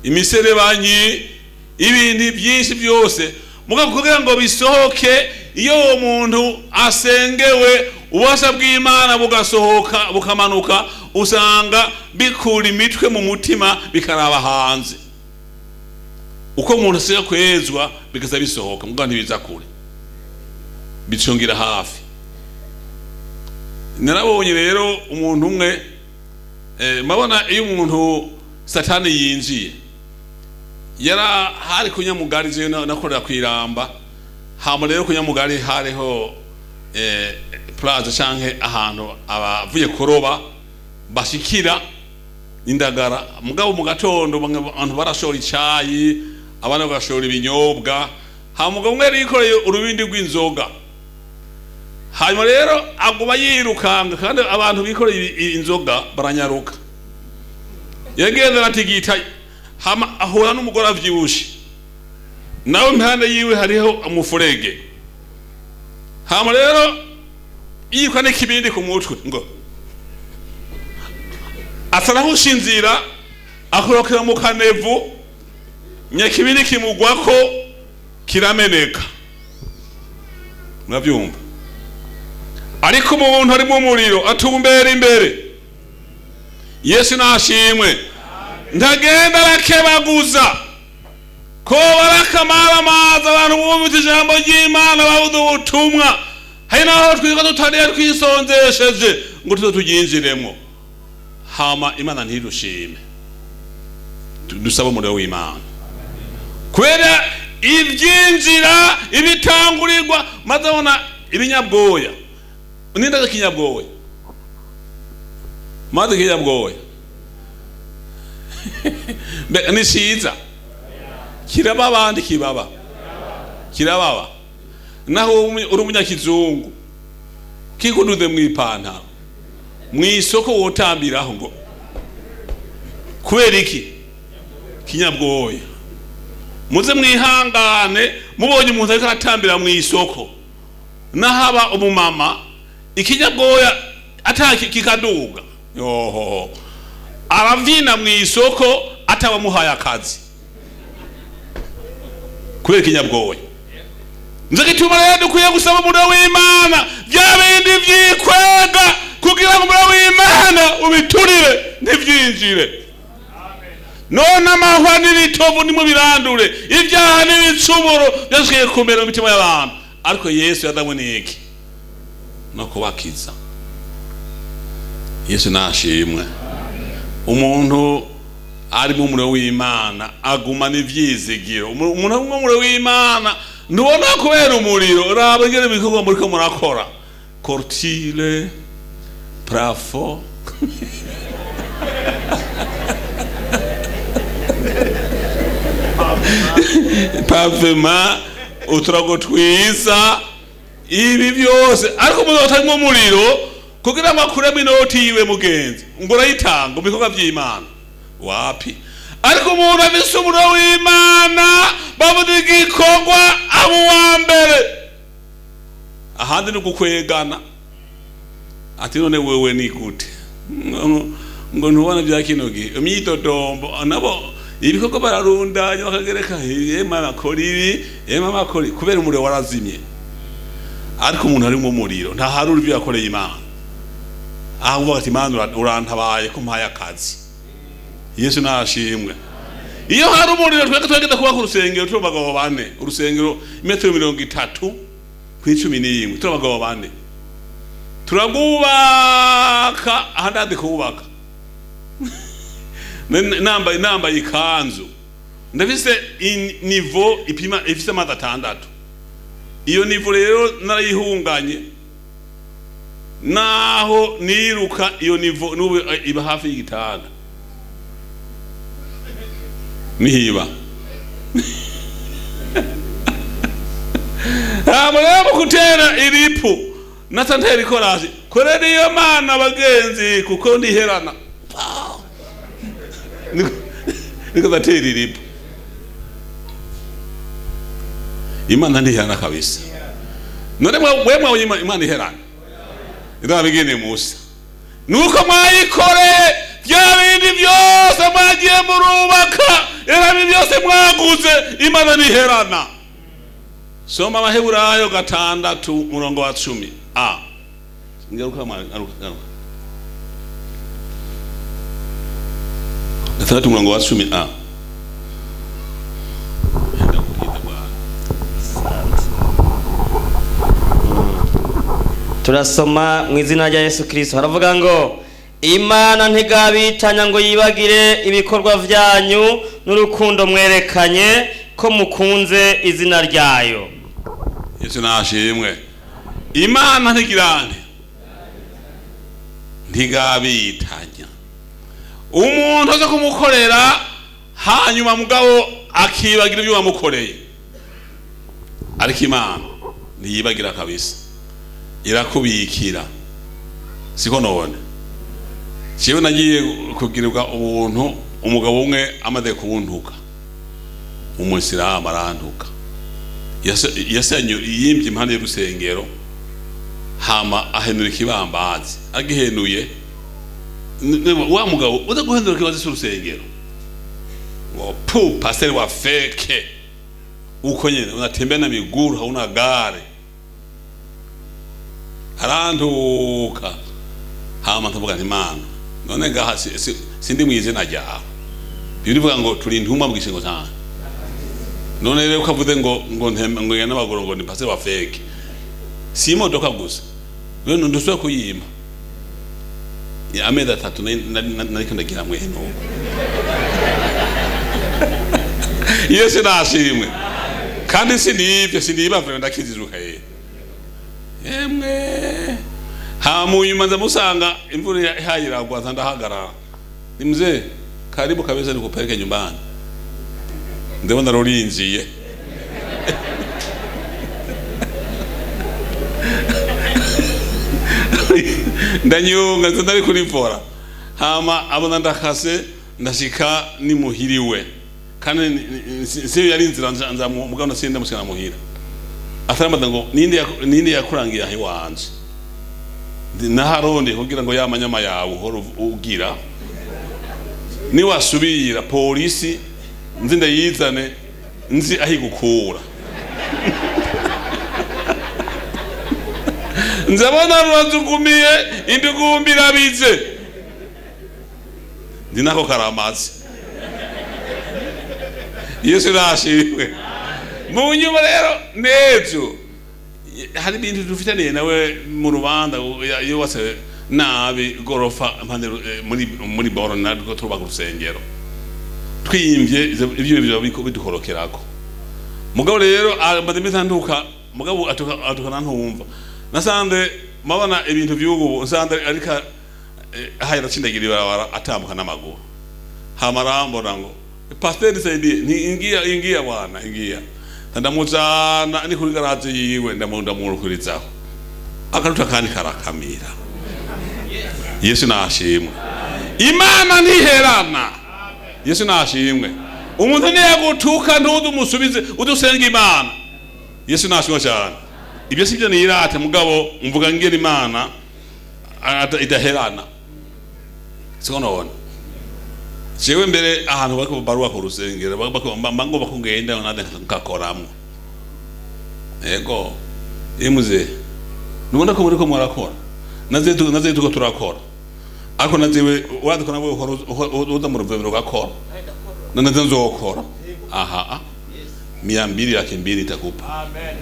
imiserebanyi, ibintu byinshi byose. Mugabo kugira ngo bisohoke, iyo uwo muntu asengewe ububasha bw'Imana bugasohoka bukamanuka, usanga bikura imitwe mu mutima bikaraba hanze. Uko umuntu asiga kwezwa bigaza bisohoka, mugabo ntibiza kure, bicungira hafi. Narabonye rero umuntu umwe, mabona iyo umuntu Satani yinjiye, yara hari kunyamugari je nakorera kwiramba. Hama rero kunyamugari hariho plaza canke ahantu abavuye kuroba bashikira indagara. Mugabo mu gatondo abantu barashora icayi, abana bagashora ibinyobwa. Hama mugabo umwe yikoreye urubindi rw'inzoga, hanyuma rero aguma yirukanga, kandi abantu bikoreye inzoga baranyaruka. Yagenda aratigita, hama ahura n'umugore avyibushe, nawe impande yiwe hariho umufurege. Hama rero yiruka n'ikibindi ku mutwe, ngo asa nahushinzira, akorokera mu kanevu, nyakibindi kimugwako kirameneka. Muravyumva? Ariko umuntu ari mu muriro atumbera imbere. Yesu nashimwe. Ndagenda arakebaguza ko barakamara amazi, abantu bumvise ijambo ry'Imana babuze ubutumwa. Hari naho twiga tutariye twisonzesheje ngo tuze turyinjiremo, hama Imana ntirushime. Dusaba umuriro w'Imana, kubera Ibyinjira, ibitangurirwa, maze abona ibinyabwoya. Nindaza kinyabwoya, maze kinyabwoya ni cyiza, kiraba abandi, kibaba kirababa. Naho uri umunyakizungu, kikuduze mu ipantaro mu isoko, wotambiraho ngo kubera iki? Kinyabwoya. Muze mwihangane, mubonye umuntu ariko aratambira mu isoko, nahaba umumama, ikinyabwoya ataki kikaduga, yoho aravyina mu isoko atabamuhaye akazi kubera ikinyabwoya. Nzo gituma rero dukwiye gusaba umuriro w'Imana, bya bindi vyikwega, kugira ngo umuriro w'Imana ubiturire, ntivyinjire. None amahwa n'ibitovu nimubirandure, ibyaha n'ibicumuro byashikiye kumera mu mitima y'abantu. Ariko Yesu yadanywe n'iki? No kubakiza. Yesu nashimwe. Umuntu ari mu muriro w'Imana agumana ivyizigiro. Umuntu ari mu muriro w'Imana, ntubona kubera umuriro. Raba ingene ibikorwa muriko murakora: clôture, plafond, pavement, uturago twiza, ibi byose. Ariko umuntu atarimo umuriro, kugira ngo akuremo inoti yiwe, mugenzi, ngo urayitanga mu bikorwa by'Imana, wapi. Ariko umuntu afise umuriro w'Imana, bavuga igikorwa, aba uwa mbere. Ahandi ni gukwegana, ati: "None wewe ni gute?" Ngo ntubona bya kino gihe, imyidodombo. Nabo ibikorwa bararundanya, bakagereka: "Yema bakora ibi, yema bakora ibi," kubera umuriro warazimye. Ariko umuntu ari mu muriro ntaharura ibyo yakoreye Imana, aho uvuga ati: "Imana, urantabaye ko mpaye akazi." Yesu nashimwe. Iyo hari umuriro, twebwe twagenda kuba ku rusengero turi abagabo bane. Urusengero imetero 30 ku 11, turi abagabo bane, turagubaka. Ahandi handi kubaka nambaye ikanzu, ndafise niveau ipima, ifise amazi 6. Iyo niveau rero narayihunganye, naho niruka, iyo niveau n'ubu iba hafi y'igitanda, nihiba. Hama rero mu gutera iripu, natantera ikorasi korera iyo Mana, bagenzi, kuko ndiherana. Niko ndatera iripu. Imana ntiherana kabisa. None mwe mwabonye Imana iherana? Irabigene Musa nuko mwayikoreye bya bindi byose mwagiye murubaka, irabi byose mwaguze. Imana ntiherana. Soma Abaheburayo 6 umurongo wa 10 a. Ngaruka, ngaruka, ngaruka. 6 umurongo wa 10 a. Ndakubwira, Bwana. Turasoma mu izina rya Yesu Kirisito. Haravuga ngo: "Imana ntigabitanya ngo yibagire ibikorwa byanyu n'urukundo mwerekanye ko mukunze izina ryayo." Yesu nashimwe. Imana ntigirane, ntigabitanya. Umuntu aza kumukorera, hanyuma mugabo akibagira ibyo wamukoreye. Ariko Imana ntiyibagira kabisa, irakubikira. Siko none jewe nagiye kugirirwa ubuntu, umugabo umwe amaze kuntuka, Umuyisilamu, arantuka, yasenye, yimbye impande y'urusengero, hama ahenura ikibambazi. Agihenuye, wa mugabo uza guhenura ikibazo cy'urusengero, ngo: "Pu, pasteur wa fake, uko nyene unatembea na miguru, hauna gari." Arantuka. Hama ndavuga nti: "Imana, none ngaha sindi mu izina ryawe? Bibiliya ivuga ngo turi intumwa mu gishingo cyane. None rero ukavuze ngo nteme ngo ngende n'amaguru, ngo ni pasteur wa fake, si imodoka gusa rero ndusubira kuyima." Ya, amezi 3 nariko ndagira mwene uko. Yesu nashimwe. Kandi sinivyo, siniba, ndakiziruka ye. Emwe, hamunyuma nza musanga imvura ihaye iragwa, nza ndahagarara. Ni mzee, karibu kabisa nikupeleke nyumbani. Ndabona rurinjiye. Ndanyunga, nza ndari kurivora. Hama abona ndakase, ndashika nimuhiriwe. Kandi siyo yari inzira nza mugabo nasinda mushika muhira. Ataramaza ngo ninde yakurangiye aho iwanje? Naharonde kugira ngo yamanyama yawe uhora ugira. Niwasubira polisi nzi ndayizane, nzi aho igukura. Nzabona ruranzugumiye indugumbi irabize. Ndi nako karamaze. Yesu nashimwe. Mu nyuma rero nejo hari ibintu dufitaniye nawe mu rubanza yubatse nabi gorofa impande muri boro narwo turubaka urusengero. Twimvye ibyo byo biduhorokerako. Mugabo rero amaze iminsi antuka, mugabo atuka nantumva. Nasanze mabona ibintu by'ubu, nsanze ariko ahayira acindagira ibarabara atambuka n'amaguru. Hama arambona ngo pasiteri nisaidie, ni ingia ingia bwana ingia. Ndamuzana ni kuri garaje yiwe, ndamurukurizaho. Akaruta kandi karakamira. Yesu nashimwe. Imana ntiherana. Yesu nashimwe. Umuntu niyagutuka ntuzumusubize, udusenga Imana. Yesu nashimwe cyane. Ibyo sibyo nirate, mugabo mvuga ngera Imana idaherana. Siko none. Jewe mbere ahantu bariko baruwa ku rusengero, ngomba kugenda nande nkakoramwo. Ego. Emuze. Nubona ko muriko murakora. Naze tuko turakora. Ariko nazewe wadukora nawe uza mu ruvumero ugakora. Naze nzokora. Aha. 200 laki mbili itakupa. Amen.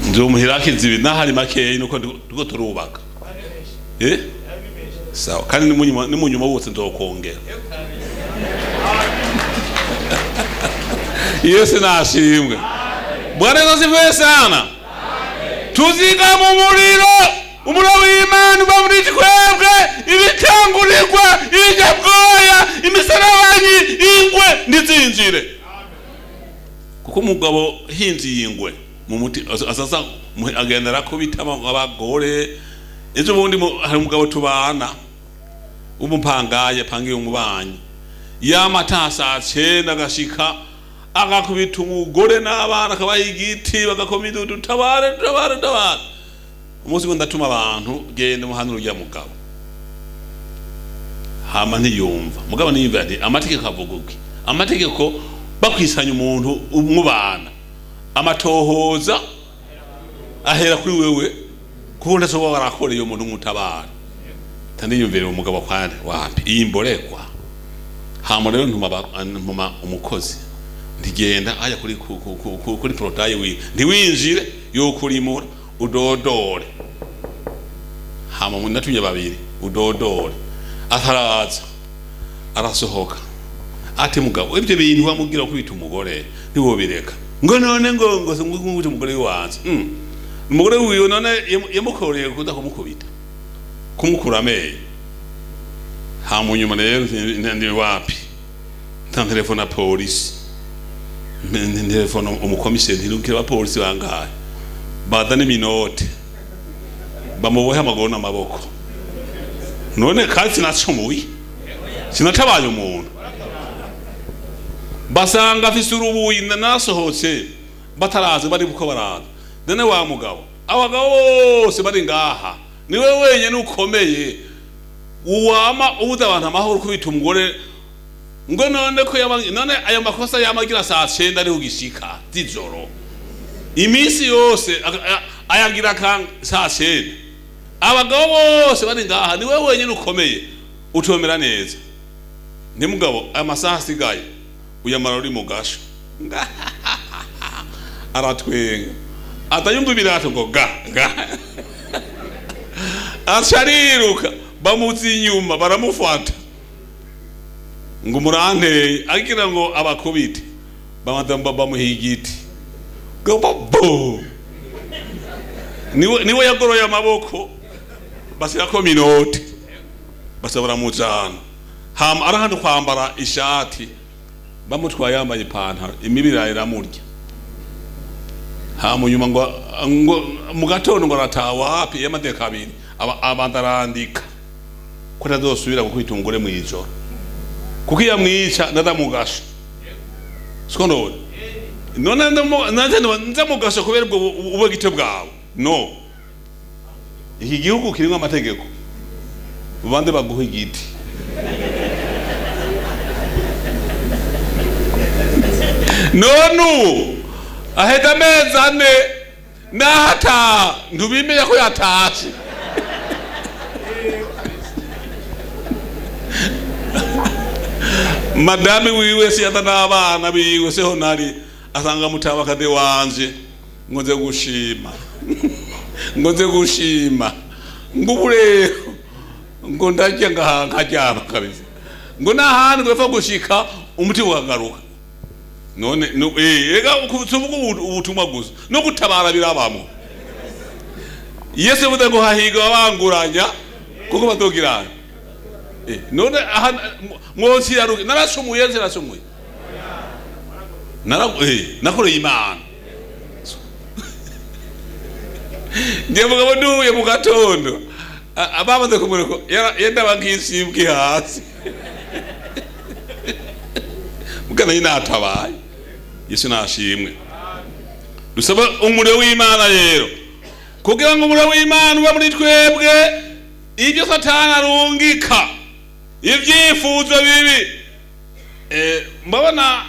Nzomuhiraki zibi nahari makeyi nuko tuko turubaka. Sawa, kandi nimunyuma wose nzokongera. Yesu nashimwe. Bwana Yesu asifiwe sana. Tuziga mu muriro, umuriro w'Imana uba muri twebwe, ibitangurirwa, ibinyabwoya, imisarabanyi, ingwe ntizinjire. Kuko umugabo hinziye ingwe mu muti asasa agendera kubita abagore. Ejo bundi hari umugabo tubana umupangaye pangiye umubanyi yamata saa 9 agashika agakubita umugore n'abana akabaha igiti bagakoma idudu, tabare tabare tabare. Umunsi ndatuma abantu genda muhanura urya mugabo. Hama ntiyumva. Mugabo niyumva ati amategeko avuga uki? Amategeko bakwisanya umuntu umubana. Amatohoza ahera kuri wewe. Kuko ndasoba barakoreye umuntu umutabara. Tandiyumvira umugabo kwande wapi iyi mborekwa. Hama rero ntuma umukozi. Ndigenda aja kuri kuri protaye wi. Ntiwinjire yokurimura udodore. Hama ndatumye babiri udodore. Ataraza arasohoka. Ati mugabo ibyo bintu wamubwira kubita umugore ntiwobireka. Ngo none ngo ngo ngubita umugore wanze. Umugore wiwe none yamukoreye kuda kumukubita. Kumukura amenyo. Hama nyuma rero ndi wapi? Nta telefone na polisi. Ndi telefone umukomiseri ntirukira abapolisi bangahe. Bazana iminote. Bamubohe amaguru n'amaboko. None kandi sinacumuye. Sinatabaye umuntu. Basanga afise urubuye nasohotse bataraza bari buko baraza. None wa mugabo abagabo bose bari ngaha niwe wenyene ukomeye uwama ubuza abantu amahoro kubita umugore ngo none ko none ayo makosa yamagira saa 9 ari ugishika zijoro iminsi yose ayagira kan saa 9 abagabo bose bari ngaha niwe wenyene ukomeye utomera neza. Ni mugabo aya masaha asigaye uyamara uri mugasho. Aratwenga atayumva ibirato ngo ga ga. Ashariruka bamuzi inyuma baramufata. Ngo muranteye agira ngo abakubite bamanza bamuha igiti ngo bo niwe yagoroye amaboko basirako minote basabura mujana hama arahandi kwambara ishati bamutwaye yambaye ipantaro imibiri iramurya. Hama nyuma ngo mu gatondo ngo arataha wapi y'amateka abiri abanza arandika ko atazosubira gukubita umugore mw'ijoro kuko iyo amwica ndadamugasha siko none none ndamugasha kubera ubwo ubugite bwawe. No, iki gihugu kirimo amategeko bande baguha igiti. None aheza amezi ane nahataha ntubimenya ko yatashe. Madame wiwe si yata n'abana biwe seho nari asanga mutabakade wanje ngo nze gushima ngo nze gushima ngo ubu ngo ndarya nkaryama kabisa ngo nahandi ngo epfa gushika umutima ukagaruka. None ega kuvuga ubutumwa gusa no gutabara birabamo. Yesu yavuze ngo hahiga abanguranya kuko batogirana. None aha mwonsi yaruke narasumuye narasumuye nakoreye Imana. Ndiye mugabo nduye mu gatondo abamaze kumureko yenda bankisibwe hasi mugana yinatabaye. Yesu nashimwe. Dusaba umuriro w'Imana rero kugira ngo umuriro w'Imana uba muri twebwe ibyo Satani arungika ibyifuzo bibi. Mbabona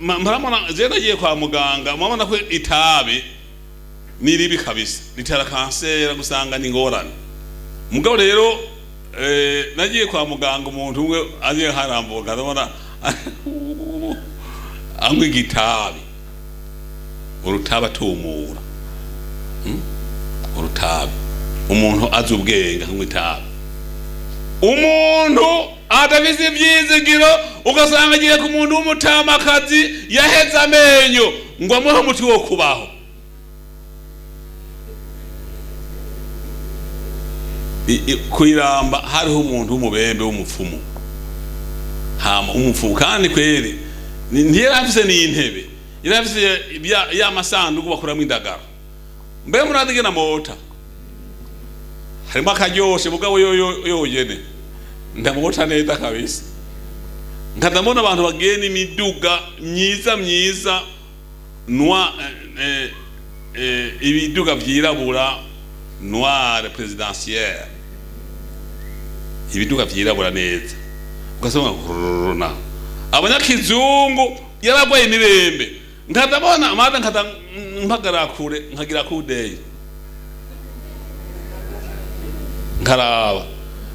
murabona je nagiye kwa muganga murabona ko itabi ni ribi kabisa ritera kanseri gusanga ni ngorane. Mugabo rero nagiye kwa muganga umuntu umwe agiye harambuka ndabona anywa igitabi urutaba tumura urutabi umuntu azi ubwenge anywa itabi. Umuntu adafise ivyizigiro ugasanga agiye ku muntu w'umutamakazi yaheze amenyo ngo amuhe umuti wo kubaho. Kwiramba hariho umuntu w'umubembe w'umupfumu hama umupfumu kandi kweri ntiyari afise n'intebe yari afise ya masanduku bakuramwo indagara. Mbe muradige na mota harimo akaryoshe mugabo yoyene ndamubota neza kabisa. Nkadamona abantu bagiye n'imiduga myiza myiza noir ibiduga vyirabura noir presidentielle ibiduga vyirabura neza ugasanga runa abanyakizungu yaragwaye imibembe. Nkadabona amada nkada mpagara kure nkagira kudeye nkaraba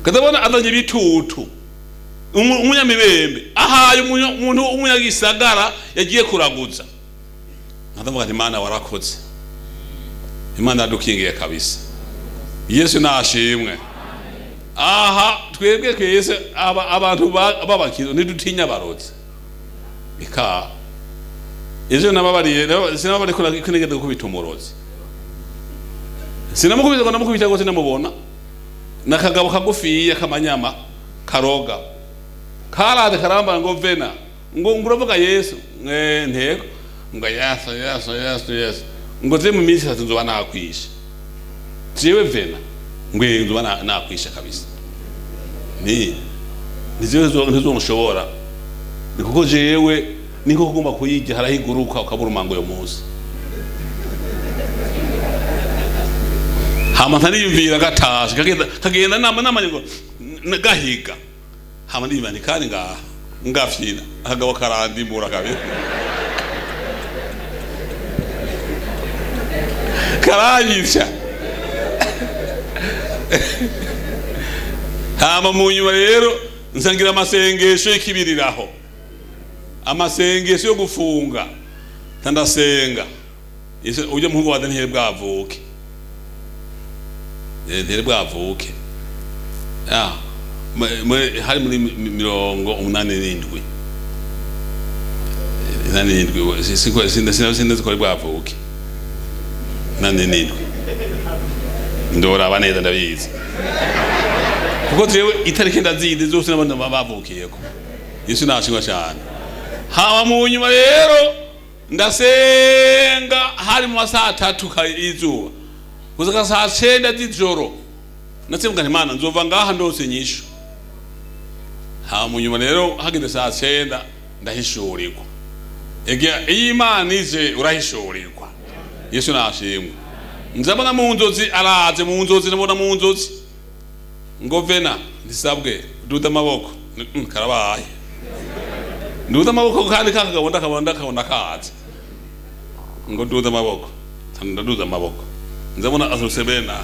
nkadabona azanye bitutu umunyamibembe ahaye umuntu umunyagisagara yagiye kuraguza. Nkadavuga ati Imana warakoze, Imana yadukingiye kabisa. Yesu nashimwe. Aha twebwe twese abantu babakizo ntidutinya abarozi. Ika ejo nababariye sinababariye ko nigeze gukubita umurozi. Sinamukubita ngo namukubita ngo sinamubona. Nakagabo kagufiya kamanyama karoga karade karamba ngo vena ngo nguravuga Yesu ntego ngo Yesu Yesu Yesu Yesu ngo ze mu minsi itatu nzoba nakwisha jewe vena ngo nzoba nakwisha kabisa ni ntizomushobora ni kuko jewe niko kugomba kuyijya harahiguruka ukabura umango yo munsi. Hama ntariyumvira gatashe kagenda nama ngo gahiga hama ndibani kandi ngaha ngafyina akagabo karandimura kabiri karanyisha. Hama mu nyuma rero nsangira amasengesho y'ikibiriraho amasengesho yo gufunga ntandasenga ujye muhungu wa Daniel bwavuke. Ntiyari bwavuke. Hari muri 87, 87, sinzi ko ari bwavuke 87. Ndoraba neza, ndabizi kuko jewe itariki ndazizi zose n'abandi bavukiyeko. Yesu nashimwa cyane. Haba mu nyuma rero ndasenga, hari mu masaha 3 y'izuba kuzaka saa 9 z'ijoro. Natsembuka nti: "Mana, nzova ngaha ndose nyishu." Haba mu nyuma rero hageze saa 9 ndahishurirwa. Ege iyo Imana ije urahishurirwa. Yesu nashimwe. Nzabona mu nzozi, araje mu nzozi, ndabona mu nzozi ngo: "Vena ntisabwe, duda amaboko." Karabaye, nduza amaboko kandi kakagabo ndakabona, ndakabona kaza ngo: "Duza amaboko." Ndaduza amaboko, nzabona azose bena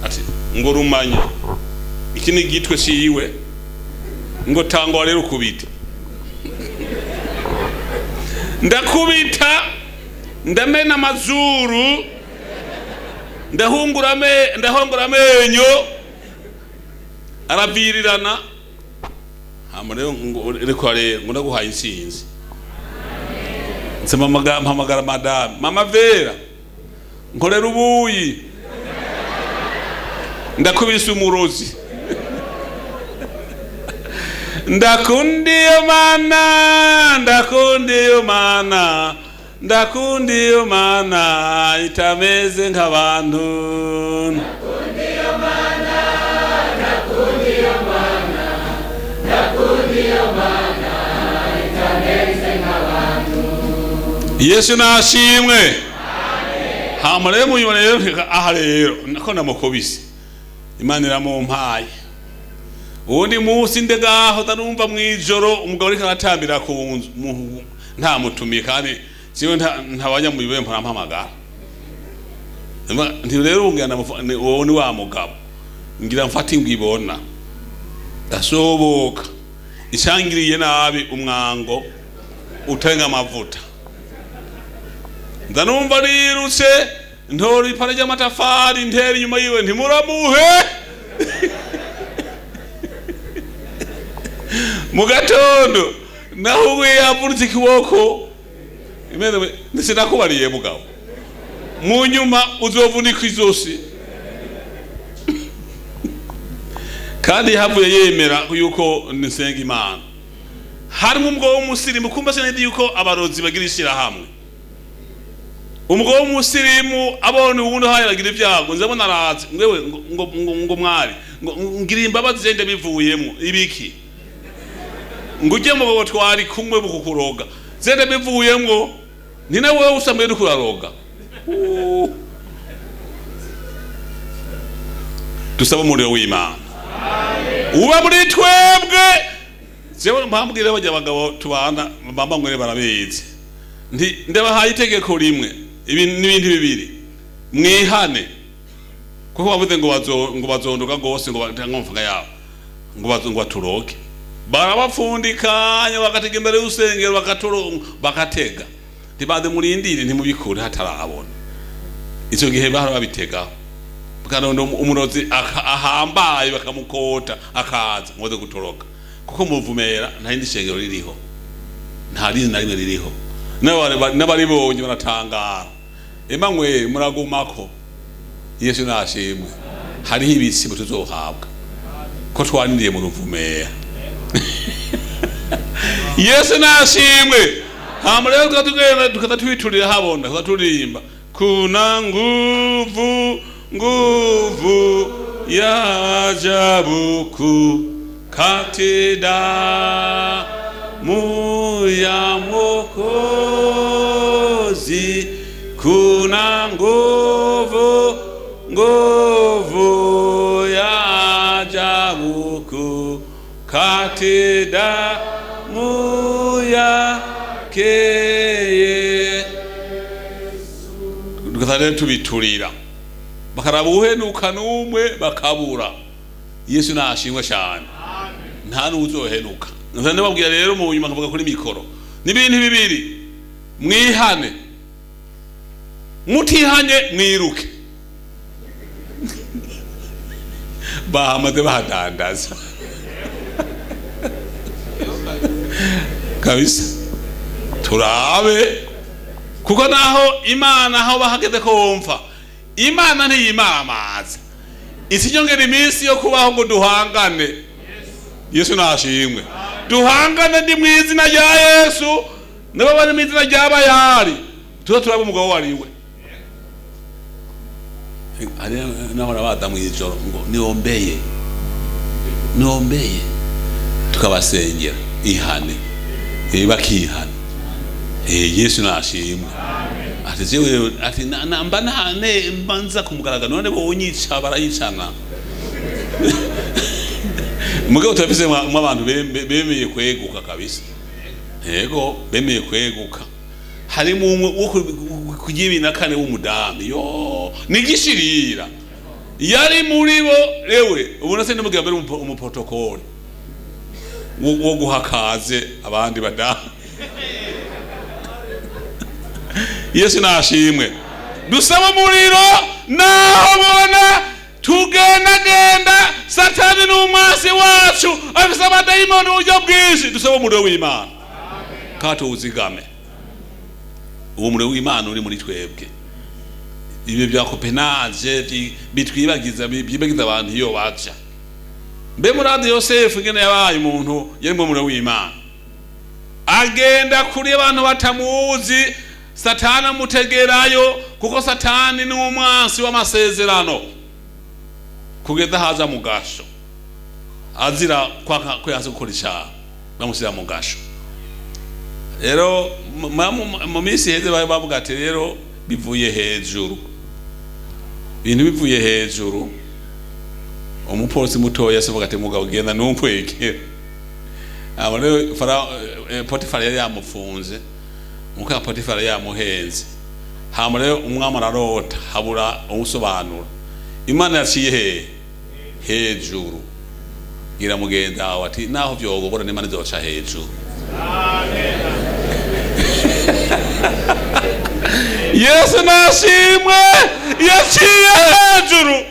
ati ngo: "Rumanya iki ni igitwe ciwe." Ngo: "Tangwa rero ukubite." Ndakubita, ndamena amazuru, ndahungura ndahongora amenyo aravirirana. Hama rero ngo: "Reka rero," ngo: "ndaguhaye intsinzi." Nsema mpamagara madame, mama Vera, nkorera ubuyi, ndakubise umurozi. Ndakunda iyo Mana, ndakunda iyo Mana, ndakunda iyo Mana itameze nk'abantu. Ndakunda iyo Mana, ndakunda iyo Mana, ndakunda iyo Mana itameze nk'abantu. Yesu nashimwe. Hama rero munyuma rero aha rero nako namukubise, Imana iramumpaye. Uwundi munsi ndegaho ndarumva mw'ijoro umugabo ariko aratambira ku nzu, ntamutumiye kandi siwe ntabanya mu bibe mparampamagara. Nti rero ngira wowe ni wa mugabo, ngira mfate ingwibona ndasoboka icangiriye nabi umwango utenga amavuta. Ndanumva nirutse, ntora ipara ry'amatafari, ntera inyuma yiwe, ntimuramuhe. Mu gatondo naho ubwo yavunitse ikiboko, sinakubariye mugabo, mu nyuma uzovunika izosi. Kandi yahavuye yemera yuko nsenga Imana. Harimo umugabo w'umusirimu, kumva sinzi yuko abarozi bagira ishyirahamwe. Umugabo w'umusirimu abona uwundi ahaye aragira ibyago, nzabona araza ngwewe ngo mwari ngo ngira imbabazi zende bivuyemo ibiki, ngo ujye mu bagabo twari kumwe bukukuroga zende bivuyemo, ni nawe wowe usambuye uriko uraroga. Dusaba umuriro w'Imana uba muri twebwe. Jewe mpambwira bajya abagabo tubana bamba ngwere barabizi, nti ndabahaye itegeko rimwe, ibi n'ibindi bibiri: mwihane, kuko bavuze ngo ngo bazondoka gose, ngo batanga amafaranga yabo, ngo bazo ngo baturoke. Barabapfundikanya bagatega imbere y'urusengero, bakatega, ntibaze murindire, ntimubikure hatarabona. Icyo gihe bahora babitegaho bakaronda umurozi ahambaye, bakamukota akaza ngo baze gutoroka, kuko mu Ruvumera nta rindi shengero ririho, nta rindi na rimwe ririho. N'abaribonye baratangara. Emmanuel muragumako. Yesu nashimwe. Hariho ibisibo tuzohabwa ko twaniriye mu Ruvumera. Yesu nashimwe. Hama rero tukatugenda tukaza twiturira habona, tukaza turirimba: kuna nguvu, nguvu ya ajabu kati damu ya Mwokozi, kuna nguvu, nguvu ya ajabu kati damu yake. Tukaza rero tubiturira, bakaraba uhenuka n'umwe bakabura. Yesu nashimwe cyane. Nta n'uzohenuka. Nza ndababwira rero mu nyuma nkavuga kuri mikoro n'ibintu bibiri: mwihane, mutihanye mwiruke. Bahamaze bahadandaza kabisa. Turabe kuko naho Imana aho bahageze ko wumva Imana ntiyimamaza isinyongera iminsi yo kubaho ngo duhangane. Yesu nashimwe. Duhangane ndi mu izina rya Yesu, nabo bari mu izina rya Bayali, tuza turaba umugabo wariwe. Ari nahora bada mu ijoro ngo niombeye, niombeye, tukabasengera ihane, bakihana. Yesu nashimwe. Ati jewe ati namba nane mbanza kumugaragara none bo unyica barayicana. Mugabo turafise mu abantu bemeye kweguka kabisa. Yego bemeye kweguka. Harimo umwe wo kugibi na kane w'umudamu yo nigishirira yari muri bo rewe ubona se n'umugabo mbere umuprotocole wo guhakaze abandi badamu. Yesu nashimwe. Dusaba umuriro naho bona tugendagenda Satani n'umwasi wacu afise abadayimoni uburyo bwinshi. Dusaba umuriro w'Imana kandi tuwuzigame. Uwo muriro w'Imana uri muri twebwe. Ibyo bya Copenhagen bitwibagiza byibagiza abantu iyo baja. Mbe muradi Yosefu ngene yabaye umuntu yari mu muriro w'Imana, agenda kuri abantu batamuzi, Satani amutegerayo, kuko Satani ni umwansi w'amasezerano kugeza haza mu gasho azira ko yaza gukora icyaha bamushyira mu gasho. Rero mu minsi iheze bari bavuga ati rero bivuye hejuru, ibintu bivuye hejuru. Umupolisi mutoya avuga ati mugabo genda ntunkwegere. Abo rero Potifari yari yamufunze, muka Potifari yamuhenze. Hama rero umwami ararota habura uwusobanura. Imana yaciye he hejuru, gira mugenda aho ati naho vyogobora n'Imana izoca hejuru. Yesu nashimwe, yaciye hejuru.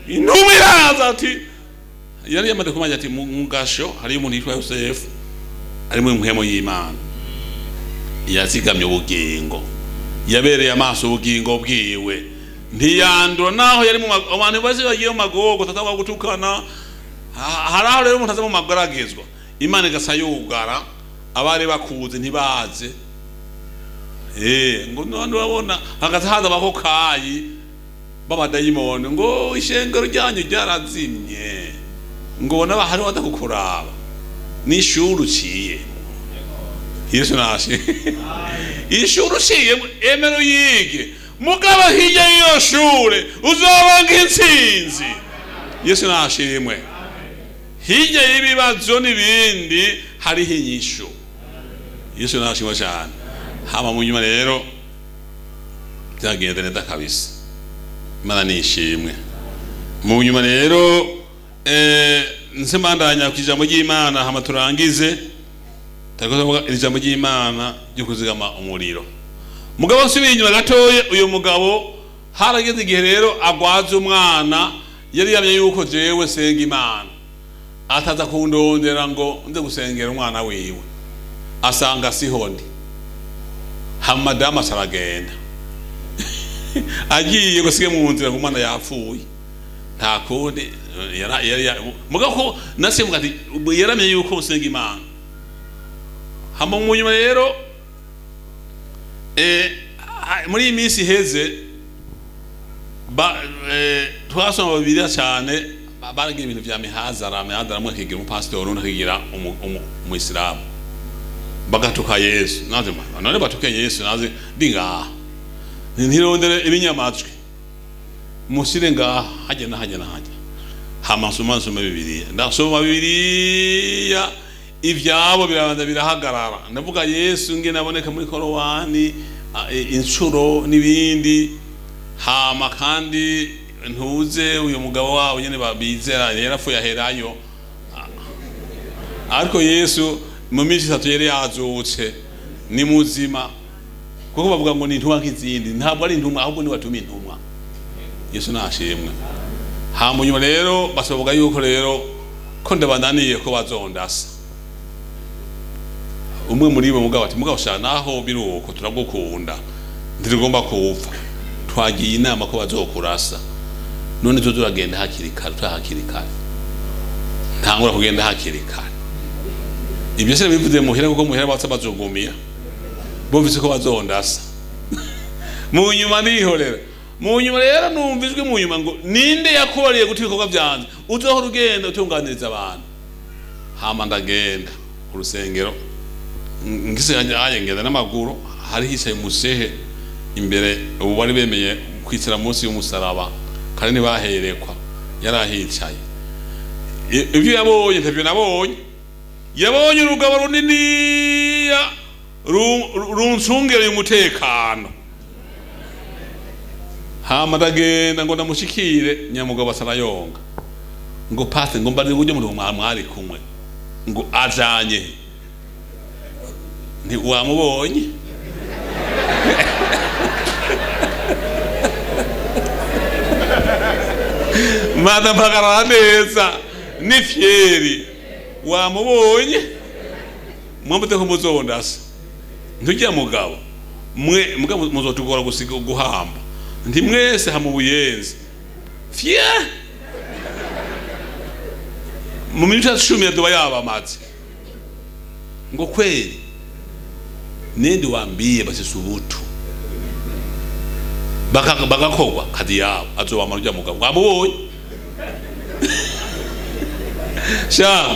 Intumwa iraza ati yari yamaze kumenya ati mu gasho hari umuntu yitwa Yosefu ari mu mpwemo y'Imana, yazigamye ubugingo, yabereye amaso ubugingo bwiwe, ntiyandura naho yari mu abantu bose bagiye mu magogo tatangwa gutukana. Hari aho rero umuntu aza mu magaragezwa Imana igasa yugara abari bakuze ntibaze. Ngo none urabona hagaze haza abakokayi b'abadayimoni ngo ishengero ryanyu ryarazimye, ngo bona bahari badakukuraba n'ishuri uciye. Yesu nashe ishuri uciye emera uyige, mugabo hirya y'iyo shure uzoba nk'intsinzi. Yesu nashimwe. Hirya y'ibibazo n'ibindi hariho inyishu. Yesu nashimwe cyane. Hama mu nyuma rero byagenda neza kabisa, Imana nishimwe. Mu nyuma rero nse mbandanya ku ijambo ry'Imana hama turangize. Tariko ijambo ry'Imana ryo kuzigama umuriro. Mugabo nsubiye inyuma gatoye, uyu mugabo harageze igihe rero agwaza umwana, yari yamye yuko jewe senga Imana ataza kundondera ngo nze gusengera umwana wiwe, asanga sihondi. Hamadama aragenda agiye gusige mu nzira ngo umwana yapfuye, nta kundi mugabo ko nasimuka ati yaramye yuko usenga Imana. Hama mu nyuma rero muri iyi minsi iheze twasoma Bibiliya cyane, baragira ibintu vya mihazara mwe akigira umupasitori undi akigira umuyisilamu, bagatuka Yesu. Naze none batuke Yesu, naze ndi ngaha ntirondere ibinyamajwi musire ngaha hajya na hajya na hajya. Hama nsoma Bibiliya, ndasoma Bibiliya ivyabo birabanza birahagarara. Ndavuga Yesu nge naboneka muri Korowani inshuro n'ibindi. Hama kandi ntuze uyu mugabo wabo nyene babizera yarapfuye aherayo, ariko Yesu mu minsi itatu yari yazutse ni muzima. Kuko bavuga ngo ni intumwa nk'izindi, ntabwo ari intumwa ahubwo ni watuma intumwa. Yesu nashimwe. Hanyuma rero basoboga yuko rero ko ndabananiye ko bazondasa. Umwe muri bo mugabo ati: "Mugabo sha, naho biruko turagukunda, ntirugomba kuwupfa. Twagiye inama ko bazokurasa, none tuzo turagenda hakiri kare, tutaha hakiri kare." Ntangura kugenda hakiri kare. Ibyo se bivuze muhira, kuko muhira batsa bazugumira bumvise ko bazondasa. Mu nyuma nihorera. Mu nyuma rero numva ijwi mu nyuma ngo: "Ninde yakubariye guta ibikorwa byanjye? Uzohora ugenda utunganiriza abantu." Hama ndagenda ku rusengero, ngise aye ngenda n'amaguru. Hari hicaye umusehe imbere, ubu bari bemeye kwicara munsi y'umusaraba kandi ntibaherekwa. Yari ahicaye. Ibyo yabonye ntibyo nabonye. Yabonye urugabo runiniya runcungereye umutekano. Hama ndagenda ngo ndamushikire, nyamugabo asarayonga ngo: "Pase ngo mbaze uburyo muntu mwari kumwe ngo ajanye he?" Nti: "Wamubonye?" Mada mpagarara neza ni fier. Wamubonye? Mwambuze ko muzondasa, ntujya mugabo mwe mugabo muzotugora gusiga guhamba. Nti mwese hamu buyenzi fier mu minota 10 yadoba yabamaze. Ngo: "Kweli, nende wambie basi subutu bagakogwa kazi yabo azobamara ujya mugabo." Wamubonye sha,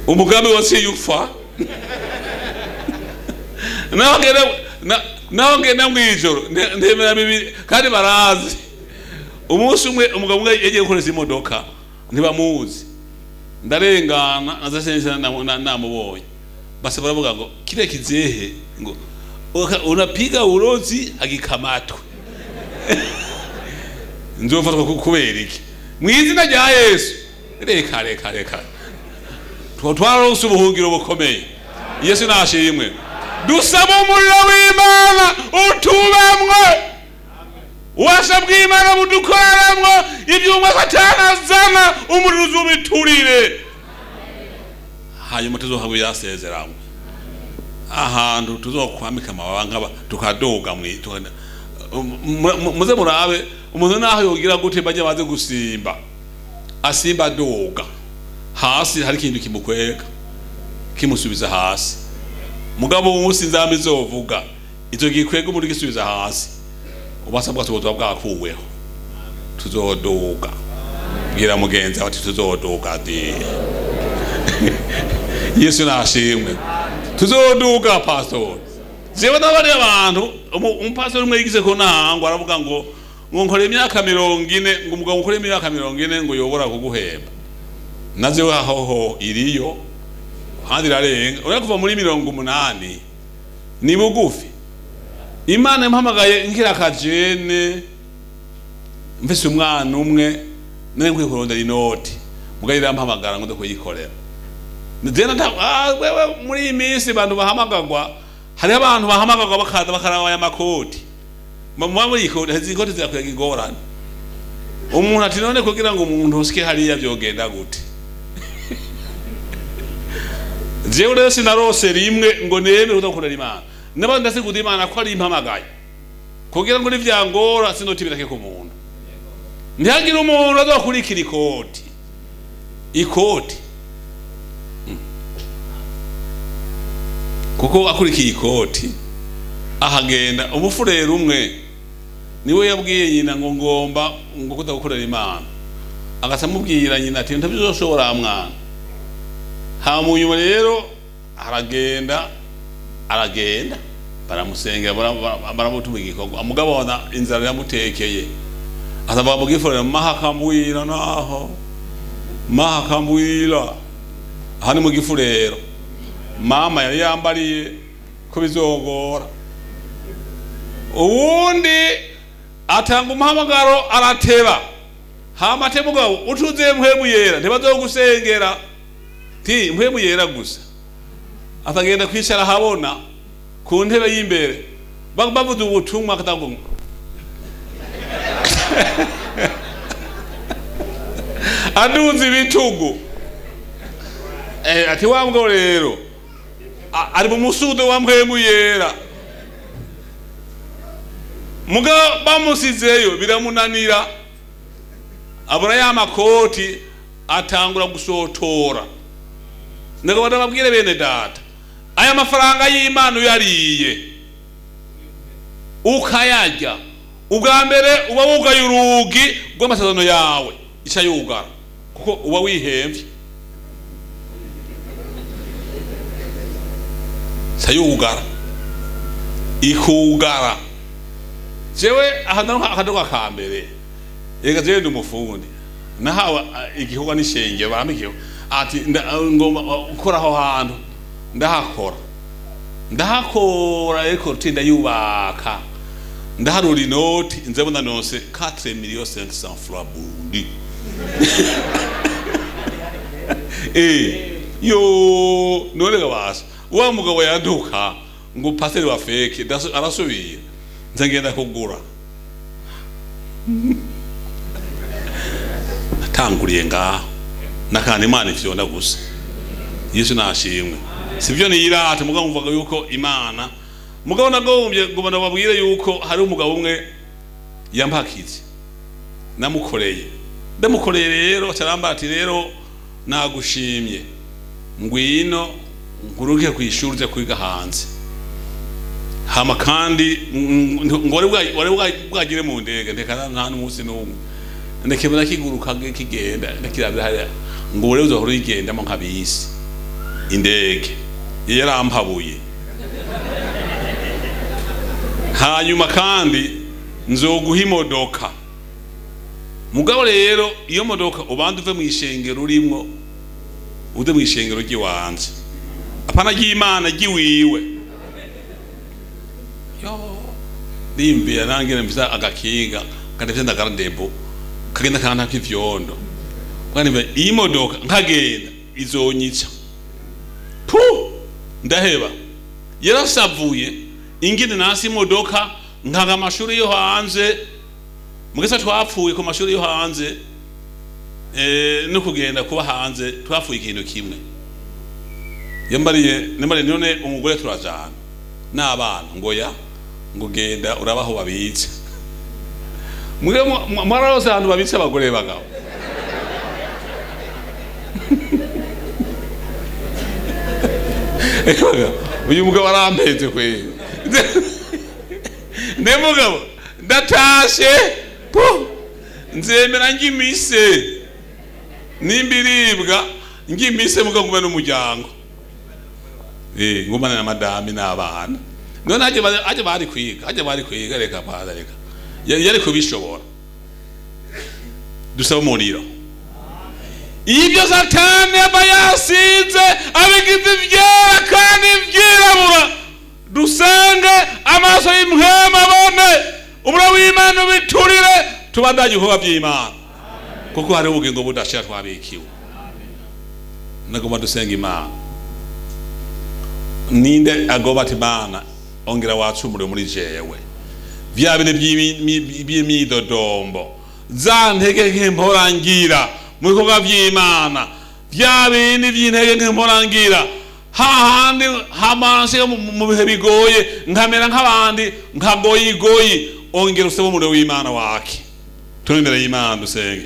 umugambi wose upfa. Naho ngenda naho ngenda mwijoro ndemera bibiri kandi barazi. Umunsi umwe umugabo umwe yagiye gukoresha imodoka, ntibamuzi. Ndarengana nazasensa namubonye, basi baravuga ngo: "Kile kizehe ngo unapiga urozi agikamatwe." Nzofatwa kubera iki? Mu izina rya Yesu, reka reka reka. Twaronse ubuhungiro bukomeye. Yesu nashimwe. Dusaba umuriro w'Imana utubamwo, ubasha bw'Imana budukoreramwo. Ibyuma Satani azana, umuriro uzubiturire, hanyuma tuzohabwa yasezeranywe, ahantu tuzokwambika amababa nk'aba tukaduga muze murabe umuntu naho yogira gute, bajya baze gusimba, asimba aduga, hasi hari ikintu kimukwega kimusubiza hasi. Mugabo umunsi inzamba izovuga, icyo gikwega umuntu gisubiza hasi, ubasa bwacu buzoba bwakuweho, tuzoduga. Bwira mugenzi wawe ati: "Tuzoduga." Di Yesu nashimwe. Tuzoduga, pastor. Jewe n'abari abantu, umupastori umwe yigize ko ntango aravuga ngo nkore imyaka 40, ngo umugabo ukore imyaka 40 ngo yobora kuguhemba. Naze aho iriyo kandi irarenga. Uriya kuva muri 80 ni bugufi. Imana yampamagaye nkira akajene, mfise umwana umwe, nari nkwiye kurondera inoti, mugabo irampamagara ngo kuyikorera. Jena wewe muri iyi minsi abantu bahamagagwa, hariho abantu bahamagagwa bakaza bakaraba aya makoti. Muba muri ikoti, izi koti zirakwega ingorane. Umuntu ati: "None kugira ngo umuntu usike hariya byogenda gute?" Jewe rero sinarose rimwe ngo nemere kudakorera Imana. N'abandi ndasiguza Imana ko ari impamagaye kugira ngo nivyangora sinotibirake ku muntu. Ntihagire umuntu azokurikira ikoti ikoti. Kuko akurikiye ikoti ahagenda. Umufurere umwe niwe yabwiye nyina ngo ngomba ngo kudakorera Imana, agaca amubwira nyina ati: "Ntabyizoshobora mwana." Hanyuma rero aragenda, aragenda, baramusengera, baramutuma igikorwa. Mugabo abona inzara yamutekeye, asaba mugiforera mahakambwira naho mahakambwira aha ni mu gifurero. Mama yari yambariye ko bizogora. Uwundi atanga umuhamagaro arateba, hama ate: "Mugabo utuze Mpwemu Yera ntibazogusengera." Ti Mpwemu Yera gusa. Atagenda kwicara ahabona ku ntebe y'imbere, bavuze ubutumwa akatanga. Aduze ibitugu. Ati wa mugabo rero ari mu musudo wa mpwemu yera. Mugabo bamusizeyo biramunanira, abura ya makoti atangura gusotora. Nagabo ndababwire bene data, aya mafaranga y'Imana uyariye ukayarya, ubwa mbere uba wugaye urugi rw'amasezerano yawe, ica yugara kuko uba wihemvye. Ica yugara ikugara. Jewe akadoka ka mbere, ega jewe ndi umufundi, nahawe igikorwa n'ishengero, barampa igikorwa ati ngomba gukora aho hantu, ndahakora ariko rutinda yubaka, ndaharura inoti nzabona nonse 4 millions 500 francs Burundi. Yo none gabasha wa mugabo yanduka ngo paseri wa fake arasubira, nza ngenda kugura. Natanguriye ngaho nakana Imana ifyonda gusa. Yesu nashimwe. Sivyo niyirata, mugabo mvuga yuko Imana, mugabo nagombye ngo ndababwire yuko hari umugabo umwe yampakize, namukoreye, ndamukoreye rero caramba ati rero nagushimye, ngwino nkuruke kwishuri uze kwiga hanze, hama kandi ngo wari bwagire mu ndege, ndeka nta n'umunsi n'umwe ndekebona kiguruka kigenda, ndakirabira hariya ngo rero uzohora uyigendamo nk'abisi indege yarampabuye. Hanyuma kandi nzoguha imodoka, mugabo rero iyo modoka ubanza uve mu ishengero urimwo uze mu ishengero ry'iwanze, apana ry'Imana ry'iwiwe. Yo ndiyumvira nange mfise agakinga kandi mfise ndagaradebo kagenda kantako ivyondo, kandi iyi modoka nkagenda izonyica. Pu ndaheba. Yarasavuye ingene nasi imodoka nkaga amashuri yo hanze, mugesa twapfuye ku mashuri yo hanze, no kugenda kuba hanze twapfuye ikintu kimwe. Yambariye nambariye none umugore turajana n'abana, ngo ya ngo genda urabaho babitse. Mwe mwarose ahantu babitse abagore bagabo. Uyu mugabo arampeze kweli. Ne mugabo ndatashe po nzemera ngimise nimbiribwa ngimise mugabo ngumane n'umuryango, ngumane na madame n'abana. None aje bari kwiga, aje bari kwiga, reka pada reka yari kubishobora. Dusaba umuriro. Ibyo Satani aba yasize abigize ivyera kandi ivyirabura, dusenge amaso y'imhema abone umuriro w'Imana ubiturire, tubandanye ibikorwa vy'Imana kuko hari ubugingo budashira twabikiwe. Nagomba dusenga Imana. Ninde agoba ati Mana ongera wacu umuriro muri jewe, vya bintu by'imidodombo, za ntege nke mporangira mu bikorwa vy'Imana, vya bindi vy'intege nke mporangira hahandi hamanse mu bihe bigoye nkamera nk'abandi nkagoyigoyi, ongera usebe umuriro w'Imana wake. Turi imbere y'Imana dusenge.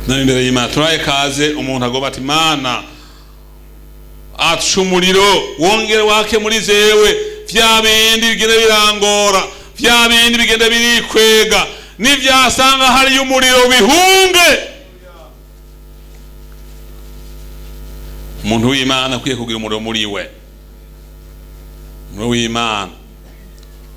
Turi imbere y'Imana turaye kaze umuntu agoba ati Mana aca umuriro wongere wake muri jewe, vya bindi bigenda birangora, vya bindi bigenda birikwega, nivyasanga hari umuriro bihunge. Umuntu w'Imana akwiye kugira umuriro muri we, umuriro w'Imana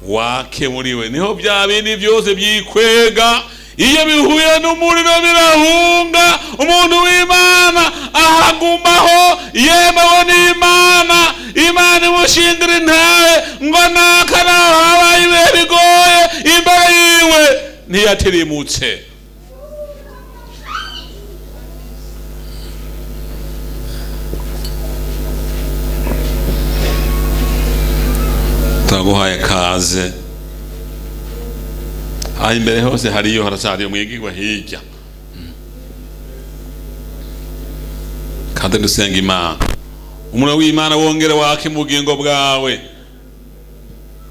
wake muri we, niho vya bindi vyose byikwega. Iyo bihuye n'umuriro birahunga. Umuntu w'Imana ahagumaho yemewe n'Imana, Imana imushingira intahe ngo naka naho habaye ibihe bigoye imbere yiwe ntiyatirimutse. Turaguhaye kaze Aha imbere hose hariyo, haracariyo, mwigirwa hirya. Kandi dusenga Imana, umuriro w'Imana wongere wake mu bugingo bwawe,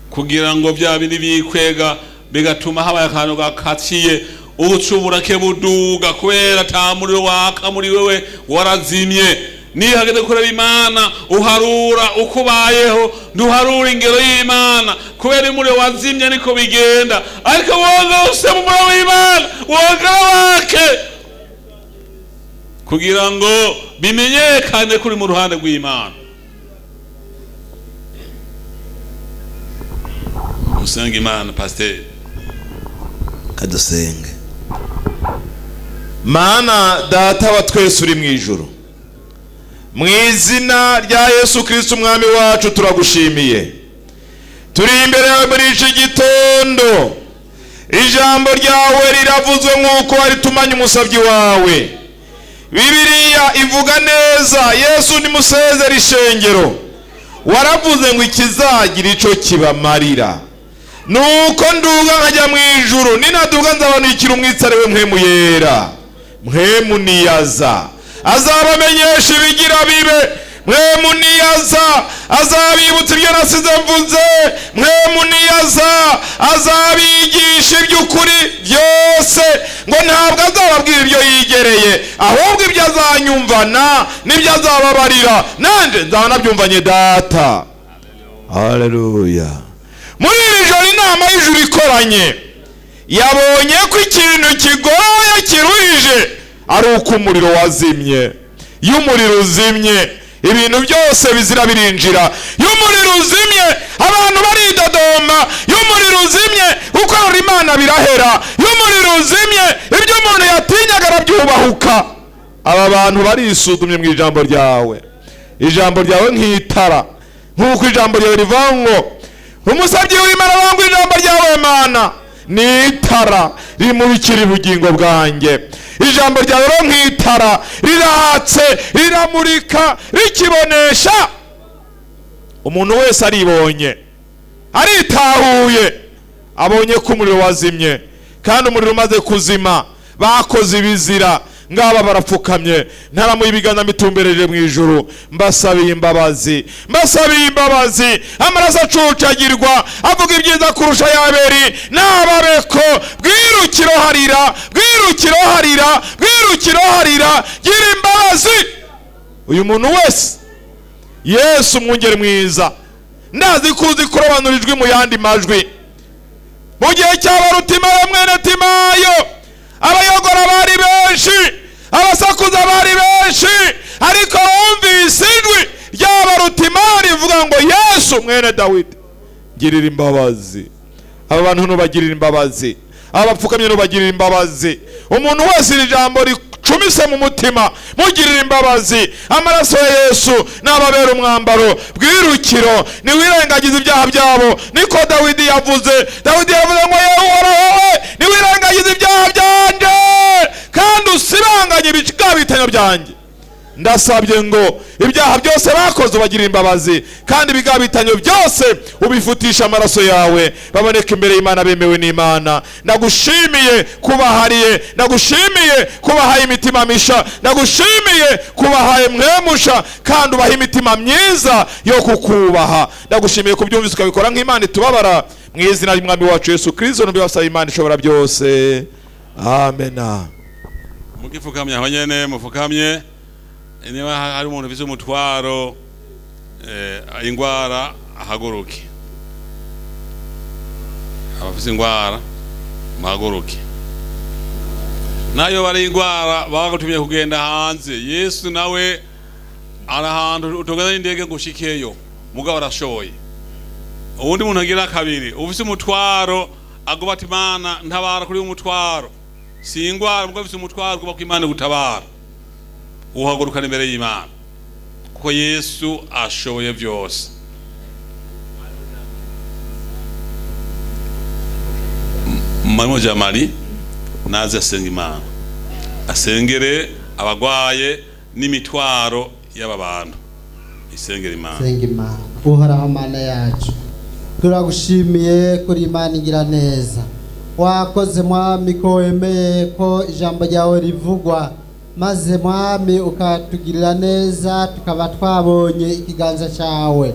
kugira ngo bya bindi bikwega bigatuma habaye akantu gakaciye, ubucubura ke buduga, kubera ata muriro waka muri wewe, warazimye. Niyo hageze kureba Imana, uharura uko ubayeho, ntuharura ingero y'Imana, kubera umuriro wazimye. Niko bigenda. Ariko wongere usema umuriro w'Imana wongere wake, kugira ngo bimenyekane kuri mu ruhande rw'Imana. Usenga Imana, pasiteri. Kadusenge. Mana Data wa twese uri mu ijuru, mu izina rya Yesu Kristo Umwami wacu, turagushimiye. Turi imbere yawe muri iki gitondo. Ijambo ryawe riravuzwe nk'uko waritumanye umusabyi wawe. Bibiliya ivuga neza, Yesu nimusezera ishengero, waravuze ngo ikizagira ico kibamarira nuko nduga nkajya mu ijuru. Ninaduga nzabanukira umwitsare we Mpwemu Yera. Mpwemu niyaza azabamenyesha ibigira bibe. Mpwemu niyaza azabibutsa ibyo nasize mvuze. Mpwemu niyaza azabigisha iby'ukuri byose. Ngo ntabwo azababwira ibyo yigereye, ahubwo ibyo azanyumvana n'ibyo azababarira, nanjye nzaba nabyumvanye Data. Haleluya. Muri iri joro inama y'ijuru ikoranye yabonye ko ikintu kigoye kiruhije ari uko umuriro wazimye. Iyo umuriro uzimye, ibintu byose bizira birinjira. Iyo umuriro uzimye, abantu baridodoma. Iyo umuriro uzimye, gukorera Imana birahera. Iyo umuriro uzimye, ibyo umuntu yatinyaga arabyubahuka. Aba bantu barisuzumye mu ijambo ryawe, ijambo ryawe nk'itara, nk'uko ijambo ryawe rivuga ngo umusabyi w'Imana bangwa ijambo ryawe Mana ni itara rimurikira ubugingo bwanjye. Ijambo ryawe rero nk'itara riratse, riramurika, rikibonesha. Umuntu wese aribonye, aritahuye, abonye ko umuriro wazimye. Kandi umuriro umaze kuzima, bakoze ibizira. Ngaba barapfukamye, ntaramuye ibiganza mitumbereje mu ijuru. Mbasabiye imbabazi, mbasabiye imbabazi. Amaraso acucagirwa avuga ibyiza kurusha yaberi n'ababeko. Bwirukiro harira, bwirukiro harira, bwirukiro harira. Gira imbabazi uyu muntu wese. Yesu mwungeri mwiza, ndazi ko uzi kurobanura ijwi mu yandi majwi. Mu gihe cy'Abarutima mwene Timayo, abayogora bari benshi, abasakuza bari benshi, ariko bumvise ijwi ry'Abarutima rivuga ngo Yesu mwene Dawidi, girira imbabazi aba bantu. Ntubagirira imbabazi aba bapfukamye, ntubagirira imbabazi. Umuntu wese iri jambo ricumise mu mutima, mugirira imbabazi. Amaraso ya Yesu nababera umwambaro bwirukiro, niwirengagiza ibyaha byabo. Niko Dawidi yavuze. Dawidi yavuze ngo yewe Uhoraho we, niwirengagiza ibyaha byanje kandi usibanganye ibigabitanyo byanjye. Ndasabye ngo ibyaha byose bakoze ubagirire imbabazi, kandi ibigabitanyo byose ubifutisha amaraso yawe, baboneka imbere y'Imana bemewe n'Imana. Ndagushimiye kubahariye, ndagushimiye kubahaye imitima misha, ndagushimiye kubahaye mwemusha, kandi ubaha imitima myiza yo kukubaha. Ndagushimiye kubyumvise ukabikora nk'Imana itubabara. Mu izina ry'Umwami wacu Yesu Kristo nubibasaba, Imana ishobora byose, amena. Mugifukamye aho nyene, mufukamye. Niba hari umuntu ufise umutwaro, ingwara, ahaguruke. Abafise ingwara muhaguruke. Nayo bari ingwara bagutumye kugenda hanze, Yesu nawe ari ahantu utogenda n'indege ngo ushikeyo, mugabo arashoboye. Uwundi muntu agira kabiri ufise umutwaro, agoba ati Mana ntabara kuri uyu mutwaro. Si ingwara, mugabo ufise umutwaro ugomba ko Imana gutabara, uhagurukana imbere y'Imana, kuko Yesu ashoboye byose. Marimo Jamali naze asenga Imana, asengere abagwaye n'imitwaro y'aba bantu. Isengere Imana. Senga Imana. Uhoraho Mana yacu, turagushimiye kuri Imana igira neza. Wakoze Mwami ko wemeye ko ijambo ryawe rivugwa, maze Mwami ukatugirira neza tukaba twabonye ikiganza cyawe.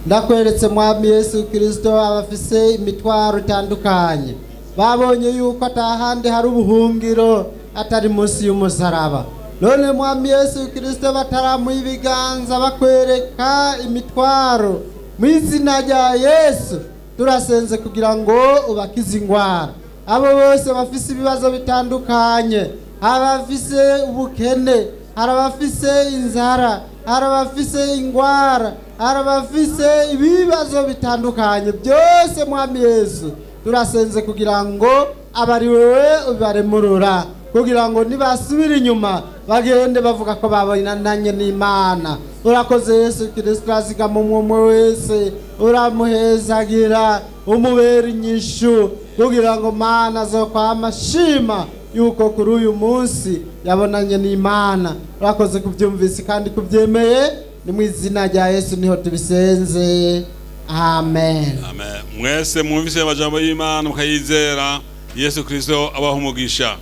Ndakweretse Mwami Yesu Kirisito abafise imitwaro itandukanye, babonye yuko atahandi hari ubuhungiro atari munsi y'umusaraba. None Mwami Yesu Kirisito, bataramuha ibiganza bakwereka imitwaro, mu izina rya Yesu turasenze kugira ngo ubakize ingwara. Abo bose bafise ibibazo bitandukanye, abafise ubukene, hari abafise inzara, hari abafise ingwara, hari abafise ibibazo bitandukanye byose, Mwami Yesu turasenze kugira ngo abari wewe ubaremurura, kugira ngo nibasubira inyuma bagende bavuga ko babonanye n'Imana. Urakoze Yesu Kirisito, urazigama umwe wese, uramuhezagira, umubera inyishu, kugira ngo Mana azokwama ashima yuko kuri uyu munsi yabonanye n'Imana. Urakoze kubyumvise kandi kubyemeye, ni mu izina rya Yesu niho tubisenze, amen. Amen. Mwese mwumvise amajambo y'Imana mukayizera, Yesu Kristo abaha umugisha.